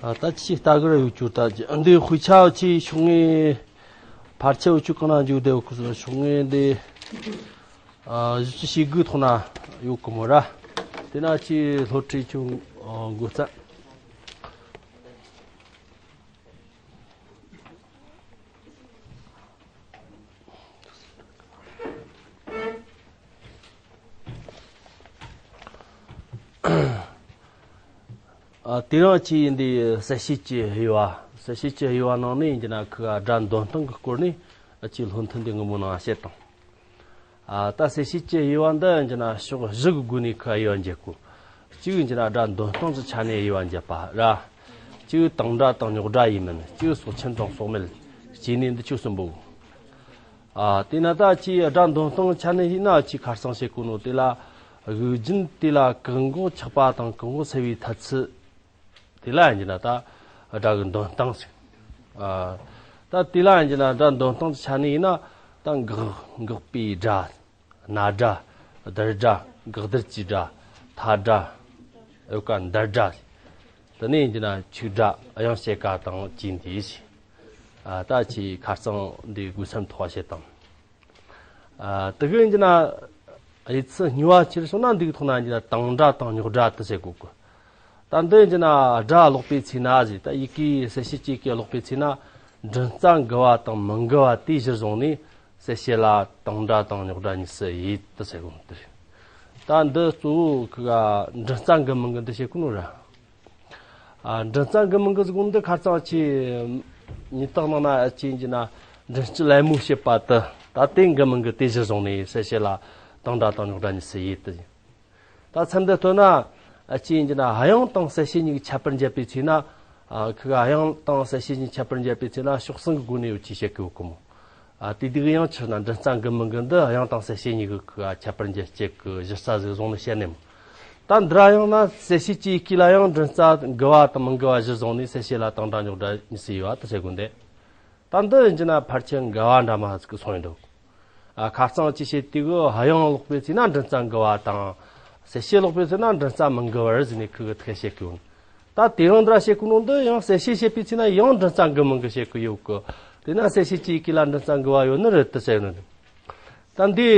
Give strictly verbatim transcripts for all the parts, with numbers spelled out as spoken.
ད་ཅི་ལྟ་གི་ར་ཡོད་ཅུ་ད་འདི་དཔེ་ཆ་ཅི་ཤོག་ངེས་ཕར་ཆེ་ཡོད་ཅུ་གང་ན་འཇུག་བསྡད་ཡོད་ཁུ་སོ་ཤོག་ངེས་འདི་གཞི་ཅི་ཞིག་དགོས་ཐོག་ན་ཡོད་གི་མོ་ར། དེ་ན་ཅི་སློབ་ཁྲིད་ཅུ་འགོ་བརྩམས། ཨ། དེ་རིང་ཅི་ཡིན་འདི་གསལ་བྱེད་ཀྱི་དབྱེ་བ། གསལ་བྱེད་ཀྱི་དབྱེ་བ་ནང་ནས་ཡིན་གྱི་ན་ཁུ་སྒྲ་འདོན་སྟངས་ཀྱི་སྐོར་ནས་ཅི་སློབ་ཐུན་འདི་སྔ་མོ་ནང་བཤད་དང་། ཨ། ད་གསལ་བྱེད་ཀྱི་དབྱེ་བ་འདི་ཡིན་གྱི་ན་ཕྱོགས་བཞི་གི་སྒོ་ནས་ཁུ་དབྱེ་བ་འབྱེད་དགོས། གཅིག་ཡིན་གྱི་ན་སྒྲ་འདོན་སྟངས་ཀྱི་ཆ་ནས་དབྱེ་བ་འབྱེད་པ་ར། གཅིག་དང་སྒྲ་དང་རྙོག་སྒྲ་ཡིན་མིན། གཅིག་སྲོག་ཆེན་དང་སྲོག་མེད། སྐྱེ་གནས་འདི་ཆོས་གསུམ་པོ། ཨ། དེས་ན་ད་ཅི་སྒྲ་འདོན་སྟངས་ཆ་ནས་ཡིན་ན་ཅི་ཁ་སང་བཤད་གོ་ནོ་དེ་ལ་དབུགས་རྒྱུན་དེ་ལ་བཀག་འགོག་ཆགས་པ་དང་བཀག་འགོག་སེལ་བའི་ཐབས་ཚུལ་དེ་ལ་ཡིན་གྱི་ན་ད་སྒྲ་གི་འདོན་སྟངས་ཟེར། ཨ། ད་དེ་ལ་ཡིན་གྱི་ན་སྒྲ་འདོན་སྟངས་ཆ་ནས་ཡིན་ན་ད་འགག་འགག་པའི་སྒྲ། ན་སྒྲ། བསྡུར་སྒྲ། འགག་བསྡུར་གྱི་སྒྲ། ཐ་སྒྲ། ཡོད་ཀ་འདར་སྒྲ། དེ་ནས་ཡིན་གྱི་ན་ཆུག་སྒྲ་དབྱངས་བྱེད་ཀ་དང་བཅས་འདི་ཞེས། ཨ། ད་ཅི་ཁ་རྩང་འདི་དགོས་སམ་ཐོག་བཤད་དང་། ཨ། དེ་གི་ཡིན་གྱི་ན་ཡིད་ཚུལ་གཉིས་པ་ཕྱིར་སོང་ན་འདི་གི་ཐོག་ན་ཡིན་གྱི་ན་དང་སྒྲ་དང་རྙོག་སྒྲ་དེ་ཟེར་གོ་གི། ད་འདི་ཡིན་གྱི་ན་སྒྲ་ཀློག་པའི་ཚེ་ན་ཟེར། ད་ཡི་གེ་གསལ་བྱེད་ཀྱི་ཡི་གེ་ཀློག་པའི་ཚེ་ན་འབྲིང་རྩ་འགུལ་བ་དང་མི་འགུལ་བ་དེའི་གཞིར་བཟུང་ནས་གསལ་བྱེད་ལ་དང་སྒྲ་དང་རྙོག་སྒྲ་གཉིས་སུ་དབྱེ་དེ་ཟེར་གོ་འདི་རེད། ད་འདི་གཙོ་བོ་གི་འབྲིང་རྩ་འགུལ་མི་འགུལ་འདི་བཤད་གོ་ནོ་ར། ཨ། འབྲིང་རྩ་འགུལ་མི་འགུལ་ཟེར་གོ་འདི་ཁ་རྩང་ཅི་ཉིན་རྟགས་ནང་ན་ཅི་ཡིན་གྱི་ན་མགྲིན་དཀྱིལ་ལད་མོ་བྱེད་པ་དེ་ད་དེ་འགུལ་མི་འགུལ་དེའི་གཞིར་བཟུང་ནས་གསལ་བྱེད་ལ་དང་སྒྲ་དང་རྙོག་སྒྲ་གཉིས་སུ་དབྱེ་དེ་ཡིན། ད་ཚུལ་འདི་ལྟོས་ན། ཨ། ཅི་ཡིན་གྱི་ན་དབྱངས་དང་གསལ་བྱེད་གཉིས་ཀྱི་ཁྱད་པར་འབྱེད་པའི་ཚེ་ན། ཨ། ཁི་ག་དབྱངས་དང་གསལ་བྱེད་གཉིས་ཁྱད་པར་འབྱེད་པའི་ཚེ་ན་ཕྱོགས་གསུམ་གྱི་སྒོ་ནས་ཡོད་ཅེས་བཤད་ཀྱི་ཡོད་གི་མོ། ཨ། དེ་དུས་ཡང་ཕྱིར་ན་འབྲིང་རྩ་འགུལ་མི་འགུལ་འདི་དབྱངས་དང་གསལ་བྱེད་གཉིས་ཀྱི་ཁི་ག་ཁྱད་པར་འབྱེད་བྱེད་ཀྱི་གཞི་རྩ་ཟིག་བཟུང་ནས་བཤད་ནས་མོ། ད་འདི་ར་ཡང་ན་གསལ་བྱེད་ཀྱི་ཡི་གེ་ལ་ཡང་འབྲིང་རྩ་འགུལ་བ་དང་མི་འགུལ་བ་གཞིར་བཟུང་ནས་གསལ་བྱེད་ལ་དང་སྒྲ་རྙོག་སྒྲ་གཉིས་སུ་དབྱེ་བ་དེ་བྱེད་དགོས་འདི། ད་འདི་ཡིན་གྱི་ན་ཕལ་ཆེར་འགལ་བ་འདྲ་མ་ཟིག་གི་སོང་ཡིན་འདུག་ཨ། ཁ་རྩང་ཅི་བཤད་དུས་གི་དབྱངས་ཀློག་པའི་ཚེ་ན་འབྲིང་རྩ་འགུལ་བ་དང་། གསལ་བྱེད་ཀློག་པའི་ཚེ་ན་འབྲིང་རྩ་མི་འགུལ་བར་ཟེར་ནས་ཁི་གི་ཐུག་བཤད་ཀྱི་ཡོད། ད་དེ་རིང་འདི་ར་བཤད་གོ་ནོ་འདི་ཡང་གསལ་བྱེད་བཤད་པའི་ཚེ་ན་ཡང་འབྲིང་རྩ་འགུལ་མི་འགུལ་བཤད་ཀྱི་ཡོད་གི། དེ་ན་གསལ་བྱེད་ཀྱི་ཡི་གེ་ལ་འབྲིང་རྩ་འགུལ་བ་ཡོད་ནི་རེད་དེ་ཟེར་ནི། ད་འདི་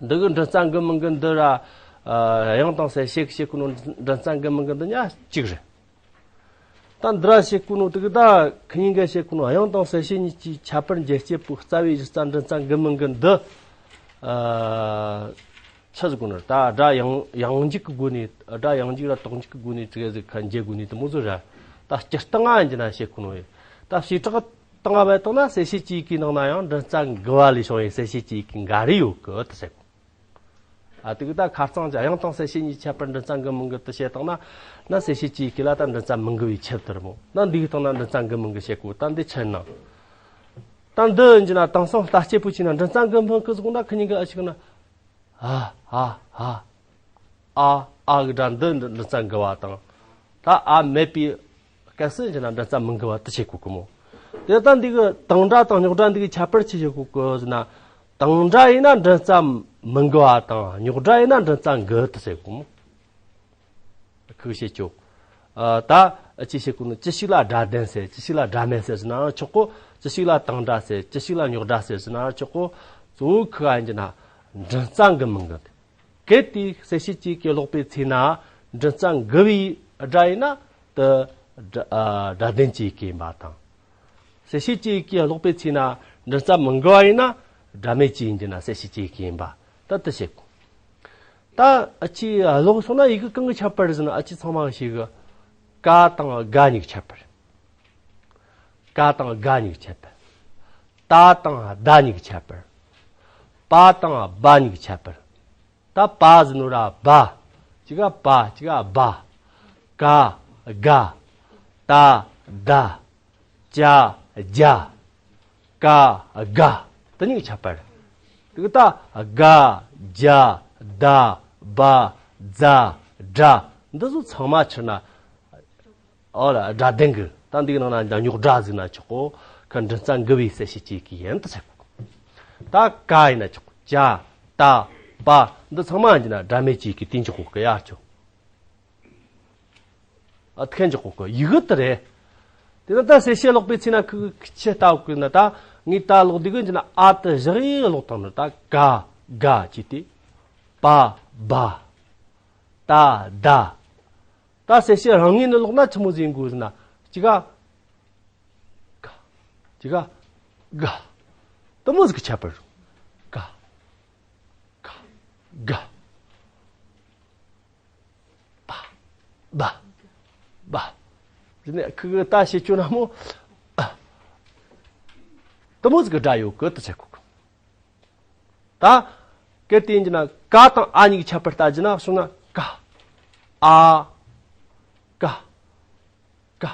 འདི་གི་འབྲིང་རྩ་འགུལ་མི་འགུལ་འདི་ར། ཨ། དབྱངས་དང་གསལ་བྱེད་ཀྱི་བཤད་གོ་ནོ་འབྲིང་རྩ་འགུལ་མི་འགུལ་འདི་གཉིས་གཅིག་རེད། ད་འདི་ར་བཤད་གོ་ནོ་དེ་གི་ད་ཁི་གཉིས་ཀ་བཤད་གོ་ནོ་དབྱངས་དང་གསལ་བྱེད་གཉིས་ཀྱི་ཁྱད་པར་འབྱེད་བྱེད་པོ་རྩ་བའི་གཞི་རྩ་འབྲིང་རྩ་འགུལ་མི་འགུལ་འདི། ཨ། ཆི་ཟིག་གོ་ནོ་ད་སྒྲ་ཡང་ཡང་འཇུག་གི་སྒོ་ནས་སྒྲ་ཡང་འཇུག་ར་དོགས་འཇུག་གི་སྒོ་ནས་ཙི་གེ་ཟིག་ཁ་འབྱེད་དགོས་ནས་དེ་མོ་ཟིག་ར། ད་སྤྱིར་བཏང་ང་ཡིན་གྱི་ན་བཤད་གོ་ནོ་ཡིན། ད་བྱེ་བྲག་བཏང་བ་བཏང་ན་གསལ་བྱེད་ཀྱི་ཡི་གེ་ནང་ན་ཡང་འབྲིང་རྩ་འགུལ་བ་ལས་བྱུང་བའི་གསལ་བྱེད་ཀྱི་ཡི་གེ་འགའ་རེ་ཡོད་གི་དེ་ཟེར་གོ། ཨ། དེ་གི་ད་ཁ་རྩང་ཅི་དབྱངས་དང་གསལ་བྱེད་གཉིས་ཁྱད་པར་འབྲིང་རྩ་འགུལ་མི་འགུལ་དུ་བཤད་བཏང་ན། ན་གསལ་བྱེད་ཀྱི་ཡི་གེ་ལ་ད་འབྲིང་རྩ་མི་འགུལ་བའི་ཁྱད་དུ་རེད་མོ། ན་འདི་གི་སྟེང་ན་འབྲིང་རྩ་འགུལ་མི་འགུལ་བཤད་གོ། ད་འདི་ཆི་ན། ད་འདི་ཡིན་གྱི་ན་དེང་སང་ལྟ་སྐྱེས་པོ་ཆི་ན་འབྲིང་རྩ་འགུལ་མི་འགུལ་ཟེར་གོ་ན་ཁི་གཉིས་ཀ་ཨ་ཆི་གི་ན། ཨ་ཨ་ཨ། ཨ་ཨ་གི་སྒྲ་འདི་འབྲིང་རྩ་འགུལ་བ་དང་། ད་ཨ་མེད་པའི་སྐབས་སུ་ཡིན་ན་འབྲིང་རྩ་མི་འགུལ་བ་དེ་བྱེད་དགོས་ཀི་མོ། དེ་ལྟར་འདི་གི་དང་སྒྲ་དང་རྙོག་སྒྲ་འདི་གི་ཁྱད་པར་ཆི་བྱེད་དགོས་ཀི་ཟེར་ན། དང་སྒྲ་ཡིན་ན་འབྲིང་རྩ་མི་འགུལ་བ་དང་རྙོག་སྒྲ་ཡིན་ན་འབྲིང་རྩ་འགུལ་དེ་ཟེར་དགོས་མོ། ཁུག་བྱེད་ཆོག་ཨ། ད་ཅི་བྱེད་དགོས་ནི་ཅི་ཞིག་ལ་སྒྲ་ལྡན་ཟེར་ཅི་ཞིག་ལ་སྒྲ་མེད་ཟེར་ཟེར་ན་ཆོག་གོ། ཅི་ཞིག་ལ་དང་སྒྲ་ཟེར་ཅི་ཞིག་ལ་རྙོག་སྒྲ་ཟེར་ཟེར་ན་ཆོག་གོ། གཙོ་བོ་ཁུག་ཨ་ཡིན་གྱི་ན་འབྲིང་རྩ་འགུལ་མི་འགུལ། གལ་ཏེ་གསལ་བྱེད་ཀྱི་ཡི་གེ་ཀློག་པའི་ཚེ་ན་འབྲིང་རྩ་འགུལ་བའི་སྒྲ་ཡིན་ན་དེ་སྒྲ་ཨ་སྒྲ་ལྡན་གྱི་ཡི་གེ་ཡིན་པ་དང་། གསལ་བྱེད་ཀྱི་ཡི་གེ་ཀློག་པའི་ཚེ་ན་འབྲིང་རྩ་མི་འགུལ་བ་ཡིན་ན་སྒྲ་མེད་ཀྱི་ཡིན་གྱི་ན་གསལ་བྱེད་ཀྱི་ཡི་གེ་ཡིན་པ་ད་དེ་བཤད་དགོས། ད་ཨ་ཅི་ཀློག་སོང་ན་ཡི་གེ་གང་གི་ཁྱད་པར་ཟེར་ན་ཨ་ཅི་ཚང་མ་ཞིག་གི་ཀ་དང་ག་གཉིས་ཀྱི་ཁྱད་པར། ཀ་དང་ག་གཉིས་ཀྱི་ཁྱད་པར། ཏ་དང་ད་གཉིས་ཀྱི་ཁྱད་པར། པ་དང་བ་གཉིས་ཀྱི་ཁྱད་པར། ད་པ་ཟེར་ནོ་ར་བ། ཅི་ག་པ་ཅི་ག་བ། ཀ་ག་ཏ་ད། ཅ་ཇ། ཀ་ག་དེ་གཉིས་ཀྱི་ཁྱད་པར། དེ་གི་ད་ག་ཇ་ད་བ་ཛ་དྲ་འདི་ཚོ་ཚང་མ་ཕྱིར་ན། ཨོ་ལ་སྒྲ་ལྡན་གི་ད་འདི་གི་ནང་ན་རྙོག་སྒྲ་ཟིག་ན་ཆོག་གོ། ཁ་འབྲིང་རྩ་འགུལ་བའི་གསལ་བྱེད་ཀྱི་ཡིན་དུ་ཟེར་གོ། ད་ཀ་ཡིན་ན་ཆོག་ཅ་ཏ་པ་འདི་ཚང་མ་ཡིན་ན་སྒྲ་མེད་ཀྱི་གི་དེ་འཇོག་གོ་གི་ཡ་ཆོག་ཨ་ཐེན་འཇོག་གོ་གི་ཡི་གེ་དེ་རེད། དེ་ན་ད་གསལ་བཤད་ཀློག་པའི་ཚེ་ན་ཁི་ཁི་ཆེ་ལྟ་བུ་ན་ད་ངས་ད་ཀློག་དུས་གི་འཇི་ན་ཨ་ཏི་བཞག་ཡི་ཀློག་དང་ནི་ད་ག་ག་ཅི་ཏི་པ་བ་ད་ད། ད་གསལ་བཤད་རང་ངོས་ནས་ཀློག་ན་ཆི་མོ་ཟིག་ཡིན་དགོས་ཟེར་ན་ཅི་ག་ག་ཅི་ག་ག་དེ་མོ་ཟིག་གི་ཁྱད་པར་ག་ག་ག་པ་བ་བ། དེ་ནས་ཁི་གི་ད་བཤད་རྒྱུ་ན་མོ་ཨ་དེ་མོ་ཟིག་གི་སྒྲ་ཡོད་གི་དེ་ཟེར་གོ་གི། ད་སྐད་དེ་ཡིན་གྱི་ན་ཀ་དང་ཨ་གཉིས་ཀྱི་ཁྱད་པར་ལྟ་རྒྱུ་ན་གསུངས་ན་ཀ་ཨ་ཀ་ཀ་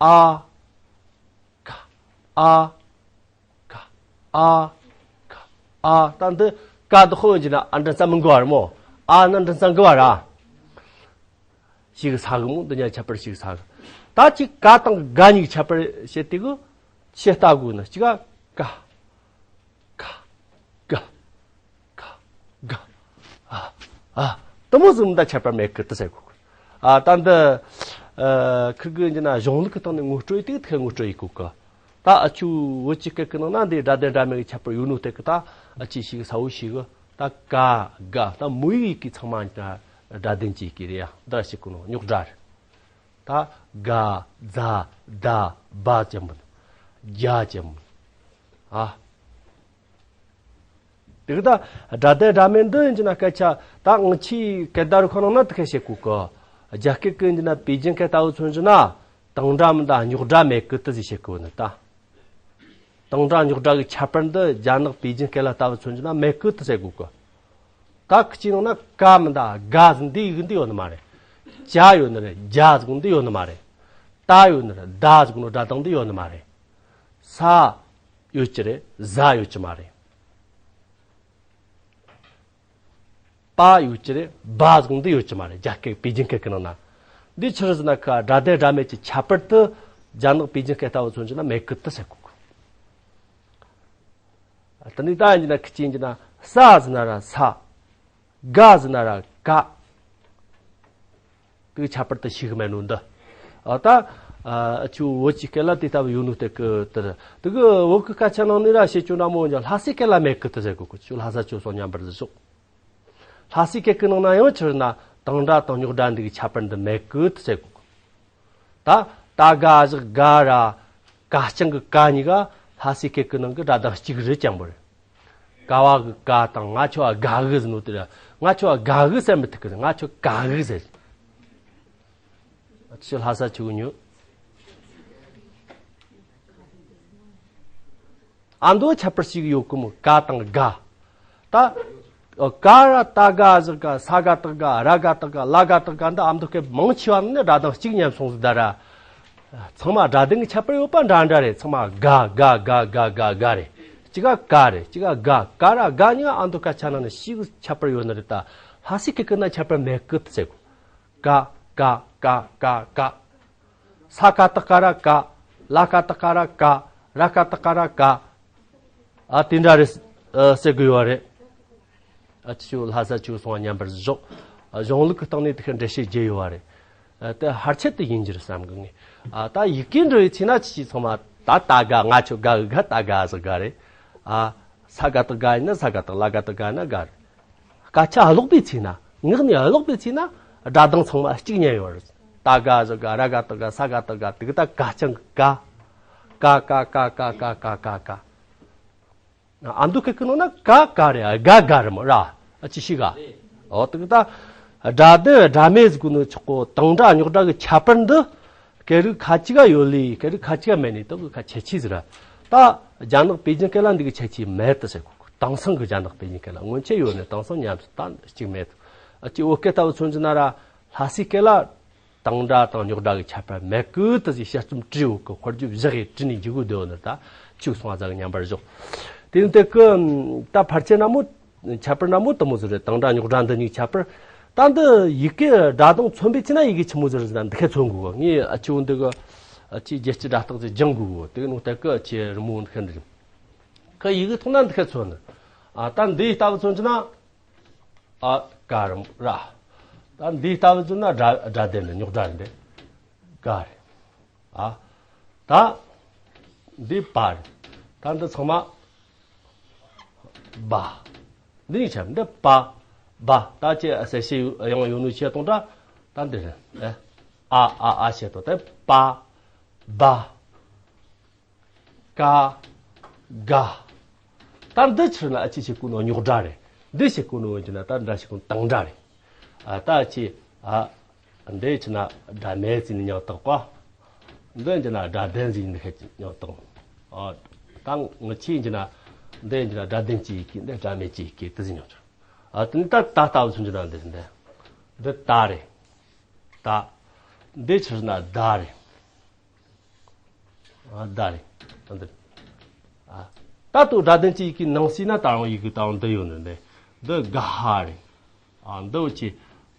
ཨ་ཀ་ཨ་ཀ་ཨ་ཀ་ཨ། ད་འདི་ཀ་འདི་ཧོ་ཡིན་གྱི་ན་ཨ་འདྲ་ཙམ་མི་འགོ་བ་རེད་མོ། ཨ་ན་འདྲ་ཙམ་འགོ་བ་ར། ཞིག་ས་གི་མོ་འདི་ཉ་ཁྱད་པར་ཞིག་ས་གི། ད་ཅིག་ཀ་དང་ག་གཉིས་ཁྱད་པར་བཤད་དེ་གི་ཆེ་ལྟ་དགོས་ན་ཅིག་ག་ག་ག་ག་ག་ཨ་ཨ་དེ་མོ་ཟིག་མི་ད་ཁྱད་པར་མེད་གི་དེ་ཟེར་གོ་གི། ཨ་ད་འདི་ཨ་ཁི་གི་འདི་ན་གཞུང་ལུགས་ཀྱི་སྟེང་ནས་ངོ་སྤྲོད་ཡི་དེ་གི་ཐད་ངོ་སྤྲོད་ཡི་གོ་གི། ད་ཨ་ཆུ་བོད་ཀྱི་སྐད་ཀྱི་ནང་ན་འདི་སྒྲ་ལྡན་སྒྲ་མེད་ཀྱི་ཁྱད་པར་ཡོད་ནོ་དེ་གི་ད་ཨ་ཆི་ཞིག་ས་བོ་ཞིག་གི་ད་ཀ་ག་ད་མོ་ཡིག་གི་ཚང་མ་སྒྲ་ལྡན་གྱི་ཡི་གེ་རེད་ཡ། འདི་ཞིག་གི་ནོ་རྙོག་སྒྲ་རེད། ད་ག་ཛ་ད་བ་ཅན་པོ་རྒྱ་ཅན་པོ་ཨ། དེ་གི་ད་སྒྲ་ལྡན་སྒྲ་མེད་འདི་ཡིན་གྱི་ན་སྐད་ཆ་ད་ང་ཆི་སྐད་བརྡ་རུ་ཁོ་ནང་ན་དེ་ཁ་བཤད་གོ་གི། རྒྱ་སྐད་ཀྱི་ཡིན་གྱི་ན་པེ་ཅིན་སྐད་ལྟ་བུ་མཚོན་གྱི་ན་དང་སྒྲ་མི་འདའ་རྙོག་སྒྲ་མེད་གི་དེ་ཟིག་བཤད་གོ་ནི་ད། དང་སྒྲ་རྙོག་སྒྲ་གི་ཁྱད་པར་འདི་རྒྱ་ནག་པེ་ཅིན་སྐད་ལ་ལྟ་བུ་མཚོན་གྱི་ན་མེད་གི་དེ་ཟེར་གོ་གི། ད་ཁི་ཅི་ནང་ན་ཀ་མི་འདའ་ག་ཟིག་འདི་ཡི་གེ་འདི་ཡོད་ནི་མ་རེད། ཅ་ཡོད་ནི་རེད། རྒྱ་ཟིག་འདི་ཡོད་ནི་མ་རེད། ད་ཡོད་ནི་རེད། ད་ཟིག་ནོ་སྒྲ་གདངས་འདི་ཡོད་ནི་མ་རེད། ས་ཡོད་ཀྱི་རེད། ཟ་ཡོད་ཀྱི་མ་རེད། པ་ཡོད་ཀྱི་རེད། བ་ཟིག་འདི་ཡོད་ཀྱི་མ་རེད། རྒྱ་སྐད་པེ་ཅིན་སྐད་ཀྱི་ནང་ན། འདི་ཆི་རེད་ཟེར་ན་ཁ་སྒྲ་ལྡན་སྒྲ་མེད་ཀྱི་ཁྱད་པར་དུ་རྒྱ་ནག་པེ་ཅིན་སྐད་ལྟ་བུ་མཚོན་གྱི་ན་མེད་གི་དེ་ཟེར་གོ་གི། དེ་ནས་ད་ཡིན་གྱི་ན་ཁི་ཅི་ཡིན་གྱི་ན་ས་ཟེར་ན་ར་ས། ག་ཟེར་ན་ར་ག། དེ་ཁྱད་པར་དུ་ཞིག་མེད་ནོ་འདི། ཨ་ད་ཨ་ཆུ་བོད་ཀྱི་སྐད་ལ་དེ་ལྟ་བུ་ཡོད་ནོ་དེ་གི་དེར་དེ་གི་བོད་ཀྱི་སྐད་ཆ་ནང་ནས་ར་བཤད་རྒྱུ་འདྲ་མོ་ཡིན་ཀྱང་ལྷ་སའི་སྐད་ལ་མེད་གི་དེ་ཟེར་གོ་གི། ཆུ་ལྷ་ས་ཆུ་སོང་མཉམ་པར་ཟིག་ཞོག་ལྷ་སའི་སྐད་ཀྱི་ནང་ན་ཡང་ཕྱིར་ན་དང་སྒྲ་དང་རྙོག་སྒྲ་འདི་གི་ཁྱད་པར་འདི་མེད་གི་དེ་ཟེར་གོ་གི། ད་ད་ག་བཞག་ག་ར་ག་རྐྱང་གི་ག་གཉིས་ཀ་ལྷ་སའི་སྐད་ཀྱི་ནང་གི་སྒྲ་གདངས་གཅིག་རེད་རྐྱང་པོ་རེད། ཀ་བ་གི་ཀ་དང་ང་ཆོ་ག་གི་ཟེར་ནོ་དེ་ར་ང་ཆོ་ག་གི་ཟེར་མི་ཐུབ་གི་རེད། ང་ཆོ་ག་གི་ཟེར། ཆུ་ལྷ་ས་ཆུ་ཉོ། ཨ་མདོ་ཁྱད་པར་ཞིག་ཡོད་གི་མོ་ཀ་དང་ག། ད་ཀ་ར་ད་ག་ཟིག་ག་ས་ག་བཏགས་ག་ར་ག་བཏགས་ག་ལ་ག་བཏགས་ག་འདི་ཨ་མདོ་སྐད་མང་ཆེ་བ་ནི་སྒྲ་གདངས་གཅིག་མཉམ་སོང་ཟིག་ད་ར། ཚང་མ་སྒྲ་གདངས་ཀྱི་ཁྱད་པར་ཡོད་པ་འདྲ་འདྲ་རེད། ཚང་མ་ག་ག་ག་ག་ག་ག་རེད། གཅིག་ག་ག་རེད། གཅིག་ག་ག་ག་ར་ག་གཉིས་ཀ་ཨ་མདོ་སྐད་ཆ་ནང་ནས་ཞིག་ཁྱད་པར་ཡོད་ནི་རེད། ད་ལྷ་སའི་སྐད་ཀྱི་ན་ཁྱད་པར་མེད་གི་དེ་ཟེར་གོ། ཀ་ཀ་ཀ་ཀ་ཀ། ས་ཀ་བཏགས་ཀ་ར་ཀ། ལ་ཀ་བཏགས་ཀ་ར་ཀ། ར་ཀ་བཏགས་ཀ་ར་ཀ། ཨ་དེ་འདྲ་རེད། ཨ་ཟེར་གི་ཡོད་རེད། ཨ་ཅི་ཆུ་ལྷ་ས་ཆུ་སོང་བ་མཉམ་པར་བཞག་ཨ་གཞུང་ལུགས་ཀྱི་སྟེང་ནས་དེ་ཁ་འགྲེལ་བཤད་བརྒྱབ་ཡོད་རེད། ཨ་དེ་ཕལ་ཆེར་དུ་ཡིན་རྒྱུ་རེད་བསམ་གི་ངས། ཨ་ད་ཡི་གེ་འབྲི་བའི་ཚེ་ན་ཅི་ཅི་ཚང་མ་ད་ད་ག་ང་ཆོ་ག་གི་ག་ད་ག་ཟེར་ག་རེད། ཨ་ས་ག་བཏགས་ག་ཡིན་ན་ས་ག་བཏགས། ལ་ག་བཏགས་ག་ཡིན་ན་ག་རེད། སྐད་ཆ་ཀློག་པའི་ཚེ་ན། ངག་ནས་ཀློག་པའི་ཚེ་ན་སྒྲ་གདངས་ཚང་མ་གཅིག་ཉན་ཡོད་རེད། ད་ག་ཟེར་ག་ར་ག་བཏགས་ག་ས་ག་བཏགས་ག་དེ་གི་ད་ག་རྐྱང་གི་ག། ཀ་ཀ་ཀ་ཀ་ཀ་ཀ་ཀ་ཀ། ཨ་མདོ་སྐད་ཀྱི་ནང་ན་ཀ་ཀ་རེད། ག་ག་རེད་མོ་ར། ཨ་ཅི་ཞིག་ག་ཨོ་དེ་གི་ད་སྒྲ་ལྡན་སྒྲ་མེད་ཟེར་གོ་ནོ་ཆོག་གོ། དང་སྒྲ་རྙོག་སྒྲ་གི་ཁྱད་པར་འདི། སྐད་རིགས་ཁ་ཅིག་ག་ཡོད་ལེ། སྐད་རིགས་ཁ་ཅིག་ག་མེད་ནི་དག་གི་ཁ་ཁྱད་ཆོས་ཟེར། ད་རྒྱ་ནག་པེ་ཅིན་སྐད་ལ་འདི་གི་ཁྱད་ཆོས་མེད་དུ་ཟེར་གོ། དེང་སང་གི་རྒྱ་ནག་པེ་ཅིན་སྐད་ལ་སྔོན་ཆད་ཡོད་ནི་དེང་སང་ཉམས་སུ་ད་གཅིག་མེད་དུ། ཨ་ཅི་བོད་སྐད་ལྟ་བུ་མཚོན་གྱི་ན་ར་ལྷ་སའི་སྐད་ལ་དང་སྒྲ་དང་རྙོག་སྒྲ་གི་ཁྱད་པར་མེད་གི་དུ་ཟིག་དཔྱད་རྩོམ་བྲིས་ཡོད་གི། དཔེར་བརྗོད་བཞག་གི་བྲིས་ནས་འཇུག་གི་འདོད་ནི་ད་ཆུག་སོང་བ་ཟིག་མཉམ་པར་བཞག་དེ་ནི་དེ་གི་ད་ཕལ་ཆེར་ན་མོ། ཁྱད་པར་ན་མོ་དེ་མོ་ཟིག་རེད། དང་སྒྲ་རྙོག་སྒྲ་འདི་གཉིས་ཁྱད་པར། ད་འདི་ཡི་གེ་སྒྲ་གདངས་མཚོན་པའི་ཚེ་ན་ཡི་གེ་ཆི་མོ་ཟིག་རེད་ཟེར་ན་འདི་ཁ་མཚོན་དགོས་གི། ངས་ཨ་ཆི་འོ་འདི་གི་ཨ་ཆི་རྒྱལ་སྤྱི་སྒྲ་རྟགས་ཟིག་སྦྱང་དགོས་གི། དེ་གི་ནང་ལྟ་གི་ཨ་ཆི་རི་མོ་འདི་ཁ་འདི་རེད། ཁ་ཡི་གེ་ཐོག་ན་འདི་ཁ་མཚོན་ནི། ཨ་ད་འདི་ལྟ་བུ་མཚོན་གྱི་ན། ཨ་ཀ་རི་མོ་ར། ད་འདི་ལྟ་བུ་མཚོན་ན་སྒྲ་སྒྲ་ལྡན་ནི་རྙོག་སྒྲ་རེད་འདི། ག་རེད། ཨ། ད། འདི་པ་རེད། ད་འདི་ཚང་མ། བ། འདི་གཉིས་ཆ་འདི་པ། བ། ད་ཅི་ཟེར་ཤེས་ཡོང་ཡོང་ནུས་ཆེ་གཏོང་འདྲ། ད་འདི་རེད། ཨ་ཨ་ཨ་ཞེས་དོ་ད་པ། བ། ཀ། ག། ད་འདི་ཕྱིར་ན་ཨ་ཅི་ཞིག་གོ་ནོ་རྙོག་སྒྲ་རེད། འདི་ཞིག་གོ་ནོ་ཡིན་གྱི་ན་ད་འདྲ་ཞིག་གོ་ནོ་དང་སྒྲ་རེད། ཨ་ད་ཅི། ཨ། འདི་ཕྱིར་ན་སྒྲ་མེད་ཟིན་ནི་ཉག་ཏག་པ། འདི་ཡིན་གྱི་ན་སྒྲ་ལྡན་ཟིན་ནི་ཁད་ཉག་ཏག་ཨ། ད་ངི་ཆི་ཡིན་གྱི་ན། འདི་ཡིན་གྱི་ན་སྒྲ་ལྡན་གྱི་ཡི་གེ་འདི་སྒྲ་མེད་ཀྱི་ཡི་གེ་དེ་ཟིན་ཉག་ཏག་ཨ་དེ་ནི་ད་ད་ལྟ་བུ་ཚུན་གྱི་ན་འདི་འདི། འདི་ད་རེད། ད། འདི་ཕྱིར་ན་ད་རེད། ཨ་ད་རེད། ད་འདི། ཨ། ད་ལྟོ་སྒྲ་ལྡན་གྱི་ཡི་གེ་ནང་གསེས་ན་ད་རུང་ཡི་གེ་ད་རུང་འདི་ཡོད་ནི་འདི། འདི་ག་ཧ་རེད། ཨ་འདི་འུ་ཆི།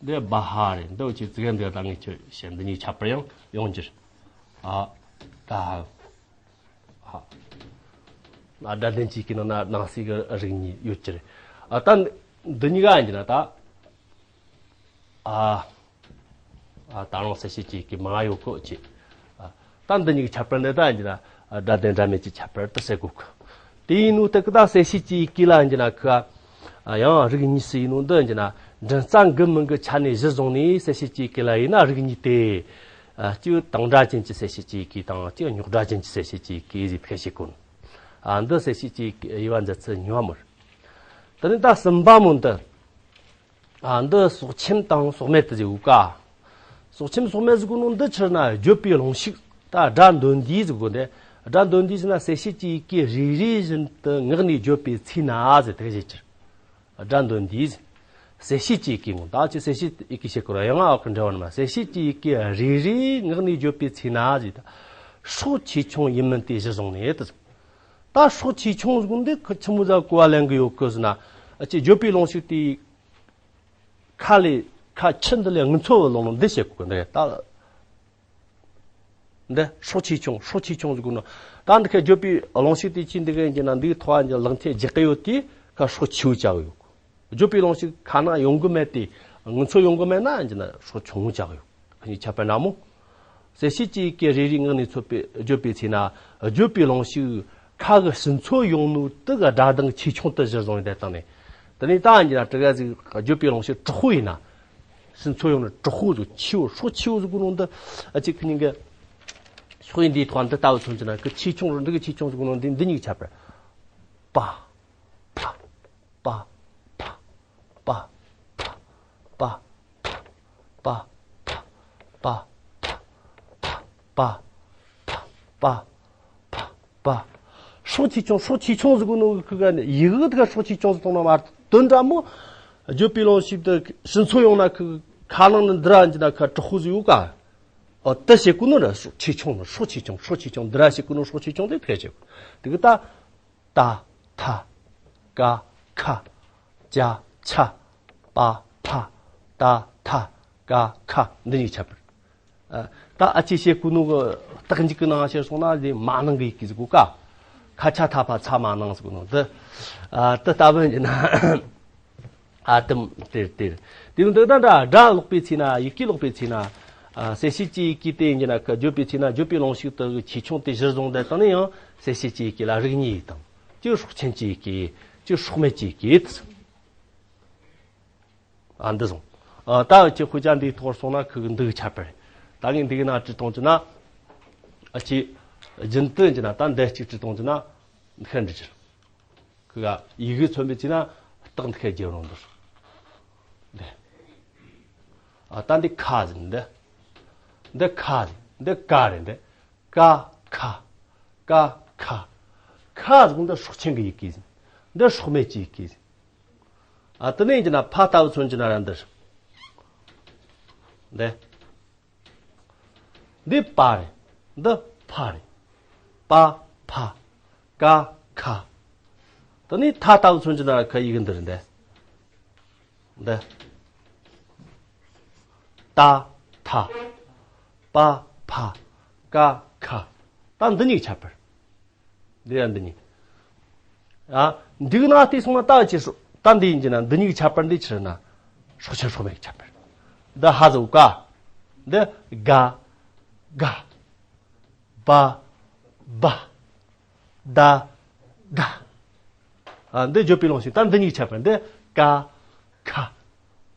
འདི་བ་ཧ་རེད། འདི་འུ་ཆི་ཙི་གེ་འདི་ད་ངས་ཁྱོད་བཤད་འདི་གཉིས་ཁྱད་པར་ཡང་ཡོང་གྱི་རེད། ཨ། ད་ཧ། ཨ། སྒྲ་ལྡན་གྱི་ཡི་གེ་ནང་ན་ནང་གསེས་ཀྱི་རིགས་གཉིས་ཡོད་ཀྱི་རེད། ཨ་ད་འདི་གཉིས་ཀ་ཡིན་གྱི་ན་ད། ཨ། ཨ་ད་རུང་གསལ་བྱེད་ཀྱི་ཡི་གེ་མང་ཡོད་གོ་ཅི། ཨ་ད་འདི་གཉིས་ཀྱི་ཁྱད་པར་འདི་ད་ཡིན་ན་སྒྲ་ལྡན་སྒྲ་མེད་ཀྱི་ཁྱད་པར་དུ་གསལ་དགོས་གི། དེ་ཡིན་ནོ་དེ་གི་ད་གསལ་བྱེད་ཀྱི་ཡི་གེ་ལ་ཡིན་ན་ཁི། ཨ་ཡང་རིགས་གཉིས་སུ་ཡིན་ནོ་འདི་ཡིན་ན་འབྲིང་རྩ་འགུལ་མིན་གྱི་ཆ་ནས་གཞི་བཟུང་ནས་གསལ་བྱེད་ཀྱི་ཡི་གེ་ལ་ཡིན་ན་རིགས་གཉིས་ཏེ། ཨ་གཅིག་དང་སྒྲ་ཅན་གྱི་གསལ་བྱེད་ཀྱི་ཡི་གེ་དང་གཅིག་རྙོག་སྒྲ་ཅན་གྱི་གསལ་བྱེད་ཀྱི་ཡི་གེ་ཟེར་ཐག་བྱེད་དགོས། ཨ་འདི་གསལ་བྱེད་ཀྱི་དབྱེ་བ་མཛད་ཚུལ་གཉིས་པ་མོ་རེད། དེ་ནས་ད་གསུམ་པ་མོ་འདི། ཨ་འདི་སྲོག་ཆེན་དང་སྲོག་མེད་དུ་ཟེར་བུ་ཀ། སྲོག་ཆེན་སྲོག་མེད་ཟེར་གོ་ནོ་འདི་ཕྱིར་ན་བརྗོད་པའི་ལོང་ཤུགས་ད་སྒྲ་འདོན་དུས་ཟེར་གོ་འདི། སྒྲ་འདོན་དུས་ཟེར་ན་གསལ་བྱེད་ཀྱི་ཡི་གེ་རེ་རེ་བཞིན་དུ་ངག་ནས་བརྗོད་པའི་ཚེ་ན་ཟེར་དེ་བཞིན་གྱི། སྒྲ་འདོན་དུས། གསལ་བྱེད་ཀྱི་ཡི་གེ་ངོ་ད་ཅི་གསལ་བྱེད་ཡི་གེ་བཤད་གོ་ར་ཡང་ཨ་ཁུ་འདྲ་བ་ནི་མ་གསལ་བྱེད་ཀྱི་ཡི་གེ་རེ་རེ་ངག་ནས་བརྗོད་པའི་ཚེ་ན་ཟེར་ད། སྲོག་ཆེ་ཆུང་ཡིན་མིན་དེ་གཞི་བཟུང་ནས་དུ། ད་སྲོག་ཆེ་ཆུང་ཟེར་གོ་འདི་ཁི་ཆི་མོ་ཟ་གོ་བ་ལེན་གི་ཡོད་གི་ཟེར་ན། ཨ་ཅི་བརྗོད་པའི་ལོང་ཤུགས་དེ། ཁ་ལས་ཁ་ཆུ་འདི་ལས་ངུ་ཚོ་བ་ལོང་ལོང་འདི་བཤད་གོ་གི་འདི་ད། འདི་སྲོག་ཆེ་ཆུང་སྲོག་ཆེ་ཆུང་ཟེར་གོ་ནོ། ད་འདི་ཁ་བརྗོད་པའི་ལོང་ཤུགས་དེ་ཅི་འདི་ག་ཡིན་གྱི་ན་འདིའི་ཐོག་ཡིན་གྱི་ལག་མཐིལ་རྒྱག་གི་ཡོད་དེ་ཁ་སྲོག་ཆེའུ་བྱ་གི་ཡོད་གོ། བརྗོད་པའི་ལོང་ཤུགས་ཁ་ན་ཡོང་གི་མེད་དེ་ངུ་ཚོ་ཡོང་གི་མེད་ན་ཡིན་གྱི་ན་སྲོག་ཆུང་བྱ་གི་ཡོད་གོ། ཁ་ཉིན་ཁྱབ་པའི་ན་མོ། གསལ་བྱེད་ཀྱི་ཡི་གེ་རེ་རེའི་ངག་ནས་ཚོད་པའི་བརྗོད་པའི་ཚེ་ན་བརྗོད་པའི་ལོང་ཤུགས་ཁ་གི་ཕྱི་ཚོ་ཡོང་ནོ་དེ་གི་སྒྲ་གདངས་ཆེ་ཆུང་དུ་གཞིར་བཟུང་ཡོད་དེ་བཏང་ནས། དེ་ནས་ད་ཡིན་ན་དྲི་ག་ཟིག་བརྗོད་པའི་ལོང་ཤུགས་དྲག་པོ་ཡིན་ན། ཕྱི་ཚོ་ཡོང་ནོ་དྲག་པོ་ཟིག་ཆེ་བོ་སྲོག་ཆེ་བོ་ཟིག་གོ་ནོ་འདི་ཨ་ཅིག་ཁི་ཉིན་གི་ཕྱོགས་ཡིན་འདིའི་ཐོག་འདི་ལྟ་བུ་མཚོན་གྱི་ན་གི་ཆེ་ཆུང་རུ་འདི་གི་ཆེ་ཆུང་ཟིག་གོ་ནོ་འདི་འདི་གཉིས་ཁྱབ་པར། པ། ཕ། པ། ཕ། པ། པ། པ། པ། པ། པ། པ། པ། པ། སྲོག་ཆེ་ཆུང་སྲོག་ཆེ་ཆུང་ཟེར་གོ་ནོ་གི་ཁུ་ག་ནི་ཡི་གེ་དེ་ག་སྲོག་ཆེ་ཆུང་ཟེར་གཏོང་ན་མ་དོན་འདྲ་མོ། བརྗོད་པའི་ལོང་ཤུགས་དེ་ཕྱི་ཚོ་ཡོང་ན་ཁུ་ཁ་ནང་ནི་འདི་ར་འཇི་ན་ཁ་དྲག་པོ་ཟིག་ཡོད་ཀ། ཨོ་དེ་བྱེད་གོ་ནོ་ར་སྲོག་ཆེ་ཆུང་ནོ་སྲོག་ཆེ་ཆུང་སྲོག་ཆེ་ཆུང་འདི་ར་བྱེད་གོ་ནོ་སྲོག་ཆེ་ཆུང་དེ་དེ་ག་བྱེད་གོ། དེ་གི་ད། ཏ། ཐ། ཀ། ཁ། ཅ། ཆ། པ། ཕ། ཏ། ཐ། ཀ། ཁ། འདི་གཉིས་ཁྱབ་པར། ཨ། ད་ཨ་ཅེ་བཤད་གོ་ནོ་གི་རྟགས་འཇུག་གི་ནང་བཤད་སོང་ན་ལས་མ་ནང་གི་ཡི་གེ་ཟིག་གོ་ཀ། ཁ་ཆ་ཐ་ཕ་ཚ་མ་ནང་ཟིག་གོ་ནོ་འདི། ཨ། དེ་ལྟ་བུ་ཡིན་ན། ཨ་དམ་དེར་དེར། དེ་ཡང་འདི་ད་འདྲ་སྒྲ་ཀློག་པའི་ཚེ་ན་ཡི་གེ་ཀློག་པའི་ཚེ་ན། ཨ། གསལ་བྱེད་ཀྱི་ཡི་གེ་དེ་ཡིན་གྱི་ན་ཁ་བརྗོད་པའི་ཚེ་ན་བརྗོད་པའི་ལོང་ཤུགས་དེ་གི་ཆེ་ཆུང་དེ་གཞིར་བཟུང་དེ་དང་ནི་ཡང་གསལ་བྱེད་ཀྱི་ཡི་གེ་ལ་རིགས་གཉིས་ཡོད་དང་། གཅིག་སྲོག་ཆེན་གྱི་ཡི་གེ། གཅིག་སྲོག་མེད་ཀྱི་ཡི་གེ། ཨ་འདི་སོང་། ཨ་ད་ཁྱེད་ཁོ་ཅག་འདིའི་ཐོག་སོང་ན་ཁུ་གི་འདི་གི་ཁྱད་པར། ད་ངས་འདི་གི་ནང་བྲིས་གཏོང་རྒྱུ་ན། ཨ་ཅེ། རྒྱུན་དུ་ཡིན་གྱི་ན་ད་འདི་གཅིག་བྲིས་གཏོང་རྒྱུ་ན། འདི་ཁ་འབྲི་རྒྱུ། ཁུ་ག་ཡི་གེ་མཚོན་པའི་ཚེ་ན་རྟགས་འདི་ཁ་རྒྱབ་རུང་འདིར། འདི། ཨ་ད་འདི་ཁ་ཟིན་འདི། འདི་ཁ་ཟིན་འདི་ཀ་རེད་འདི། ཀ་ཁ། ཀ་ཁ། ཁ་ཟིན་འདི་སྲོག་ཆེན་གྱི་ཡི་གེ་ཟིན། འདི་སྲོག་མེད་ཀྱི་ཡི་གེ་ཟིན། ཨ་དེ་ནས་ཡིན་གྱི་ན་ཕ་ལྟ་བུ་མཚོན་གྱི་ན་ར་འདིར། འདི། འདི་པ་རེད། འདི་ཕ་རེད། པ་ཕ། ཀ་ཁ། དེ་ནས་ཐ་ལྟ་བུ་མཚོན་གྱི་ན་ར་ཁ་ཡི་གེ་འདི་རེད་འདི། འདི། ཏ་ཐ། པ་ཕ། ཀ་ཁ། ད་འདི་གཉིས་ཁྱད་པར། འདི་ཡང་འདི་གཉིས། ཨ། འདི་གི་ནང་བལྟས་སོང་ན་ད་ཅི་སྲོག་ད་འདི་ཡིན་གྱི་ན་འདི་གཉིས་ཀྱི་ཁྱད་པར་འདི་ཕྱིར་ན། སྲོག་ཆེན་སྲོག་མེད་ཀྱི་ཁྱད་པར། འདི་ཧ་ཟོ་ཀ། འདི་ག། ག། བ། བ། ད། ད། ཨ། འདི་བརྗོད་པའི་རླུང་ཞིག་ད་འདི་གཉིས་ཁྱད་པར་འདི། ཀ། ཁ།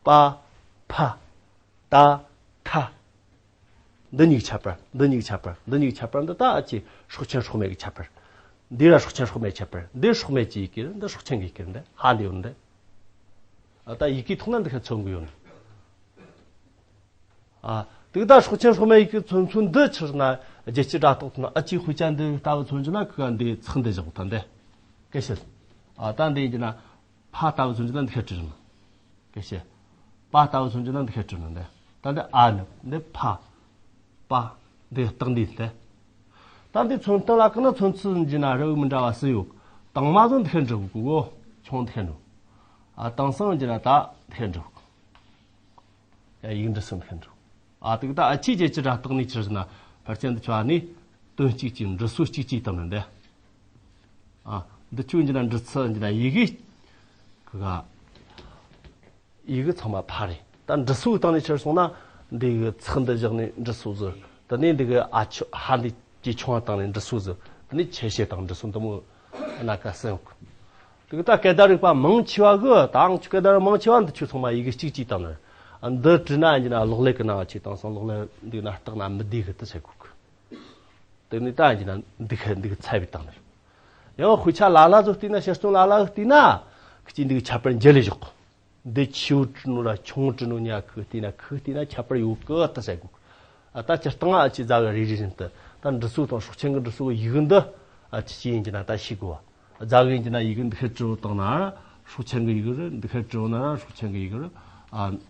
པ། ཕ། ད། ཐ། འདི་གཉིས་ཁྱད་པར། འདི་གཉིས་ཁྱད་པར། འདི་གཉིས་ཁྱད་པར་འདི་ད་ཨ་ཅི་སྲོག་ཆེན་སྲོག་མེད་ཀྱི་ཁྱད་པར། འདི་ར་སྲོག་ཆེན་སྲོག་མེད་ཁྱད་པར། འདི་སྲོག་མེད་ཀྱི་ཡི་གེ་རེད། འདི་སྲོག་ཆེན་གྱི་ཡི་གེ་རེད། འདི་ཧ་འདི་ཡོད་འདི། ཨ། ད་ཡི་གེ་ཐོག་ན་འདི་ཁ་མཚོན་གི་ཡོད་ནི། ཨ། དེ་ད་སྲོག་ཆེན་སྲོག་མེད་ཡི་གེ་མཚོན་ཚུལ་འདི་ཕྱིར་ན་རྒྱལ་སྤྱི་སྒྲ་རྟགས་ཐོག་ན་ཨ་ཅི་ཧུ་ཅན་འདི་ལྟ་བུ་མཚོན་རྒྱུ་ན་ཁི་ག་འདི་ཚེག་འདི་བཞག་ད་འདི། སྐད་བཤད། ཨ། ད་འདི་ཡིན་རྒྱུ་ན། ཕ་ལྟ་བུ་མཚོན་རྒྱུ་ན་འདི་ཁ་བྲིས་རུང་། སྐད་བཤད། པ་ལྟ་བུ་མཚོན་རྒྱུ་ན་འདི་ཁ་བྲིས་རུང་འདི། ད་འདི་ཨ་ནི་འདི་ཕ། པ། འདི་རྟགས་འདི་སྟེ། ད་འདི་མཚོན་རྟགས་ལ་ཀི་ན་མཚོན་ཚུལ་འདི་ན་ར་འུ་མི་འདྲ་བ་སུ་ཡོད། དང་མ་ཟོ་འདི་ཁ་འགྲུབ་གོ། ཆུང་འདི་ཁ་འགྲུབ། ཨ། དེང་སང་འདི་ན་ད་འདི་ཁ་འགྲུབ། ཡ། ཡིག་འབྲི་སྲོལ་འདི་ཁ་འགྲུབ། ཨ། དེ་ད་ཨ་ཅི་རྒྱལ་སྤྱི་སྒྲ་རྟགས་ནས་ཕྱིར་ན་ཕལ་ཆེར་འདི་ཆོ་ཨ་ནི་དོན་གཅིག་གཅིག་འབྲི་སྲོལ་གཅིག་གཅིག་དང་ནི་འདི། ཨ། འདི་ཆོ་འདི་ན་འབྲི་ཚུལ་འདི་ན་ཡི་གེ་ཁི་ག་ཡི་གེ་ཚང་མ་ཕ་རེད། ད་འབྲི་སྲོལ་སྟེང་ནས་ཕྱིར་སོང་ན་འདི་གི་ཚེག་འདི་བཞག་ནས་འབྲི་སྲོལ་ཟིག་དེ་ནས་འདི་གི་ཨ་ཆོ་ཧ་འདི་ཇེ་ཆུང་བ་བཏང་ནས་འབྲི་སྲོལ་ཟིག་དེ་ནས་ཆེ་ཤེལ་བཏང་འབྲི་སྲོལ་འདི་མོ་སྣ་ཁ་གསུམ་ཡོད་གི། དེ་གི་ད་སྐད་བརྡ་རིག་པ་མང་ཆེ་བ་གི་ད་ཨང་ཆོ་སྐད་བརྡ་རིག་མང་ཆེ་བ་འདི་ཆོ་ཚང་མ་ཡི་གེ་གཅིག་གཅིག་བཏང་ནས། ཨ། འདི་བྲིས་ན་ཡིན་ན་གློག་ཀླད་གི་ནང་ཆོ་དེང་སང་གློག་ཀླད་འདི་ན་རྟགས་ན་མི་བདེ་གི་དེ་བྱེད་དགོས་གི། དེ་ནས་ད་ཡིན་ན་འདི་ཁ་འདི་གི་ཚ་བའི་བཏང་ནས། ཡང་དཔེ་ཆ་ལ་ལ་ཟིག་བལྟས་ན། ཕྱིར་སོང་ལ་ལ་ཟིག་བལྟས་ན་གཅིག་འདི་གི་ཁྱད་པར་འཇལ་ལས་བཞག་གི། འདི་ཆེའུ་བྲིས་ནོ་ར་ཆུང་བྲིས་ནོ་ཉ་ཁུ་བལྟས་ན་ཁུ་བལྟས་ན་ཁྱད་པར་ཡོད་གི་ད་ཟེར་གོ། ཨ། ད་སྤྱིར་བཏང་ཨ་ཅི་རྫ་གི་རེ་རེ་བཞིན་དུ་ད་འབྲི་སྲོལ་དང་སྲོག་ཆེན་གི་འབྲི་སྲོལ་གི་ཡི་གེ་འདི་ཨ་ཅི་ཅི་ཡིན་གྱི་ན་ད་ཤེས་དགོས་བ། རྫ་གི་ཡིན་གྱི་ན་ཡི་གེ་འདི་ཁ་བྲིས་བཏང་ན་ར་སྲོག་ཆེན་གི་ཡི་གེ་རེད། འདི་ཁ་བྲིས་ན་ར་སྲོག་ཆེན་གི་ཡི་གེ་རེད། ཨ།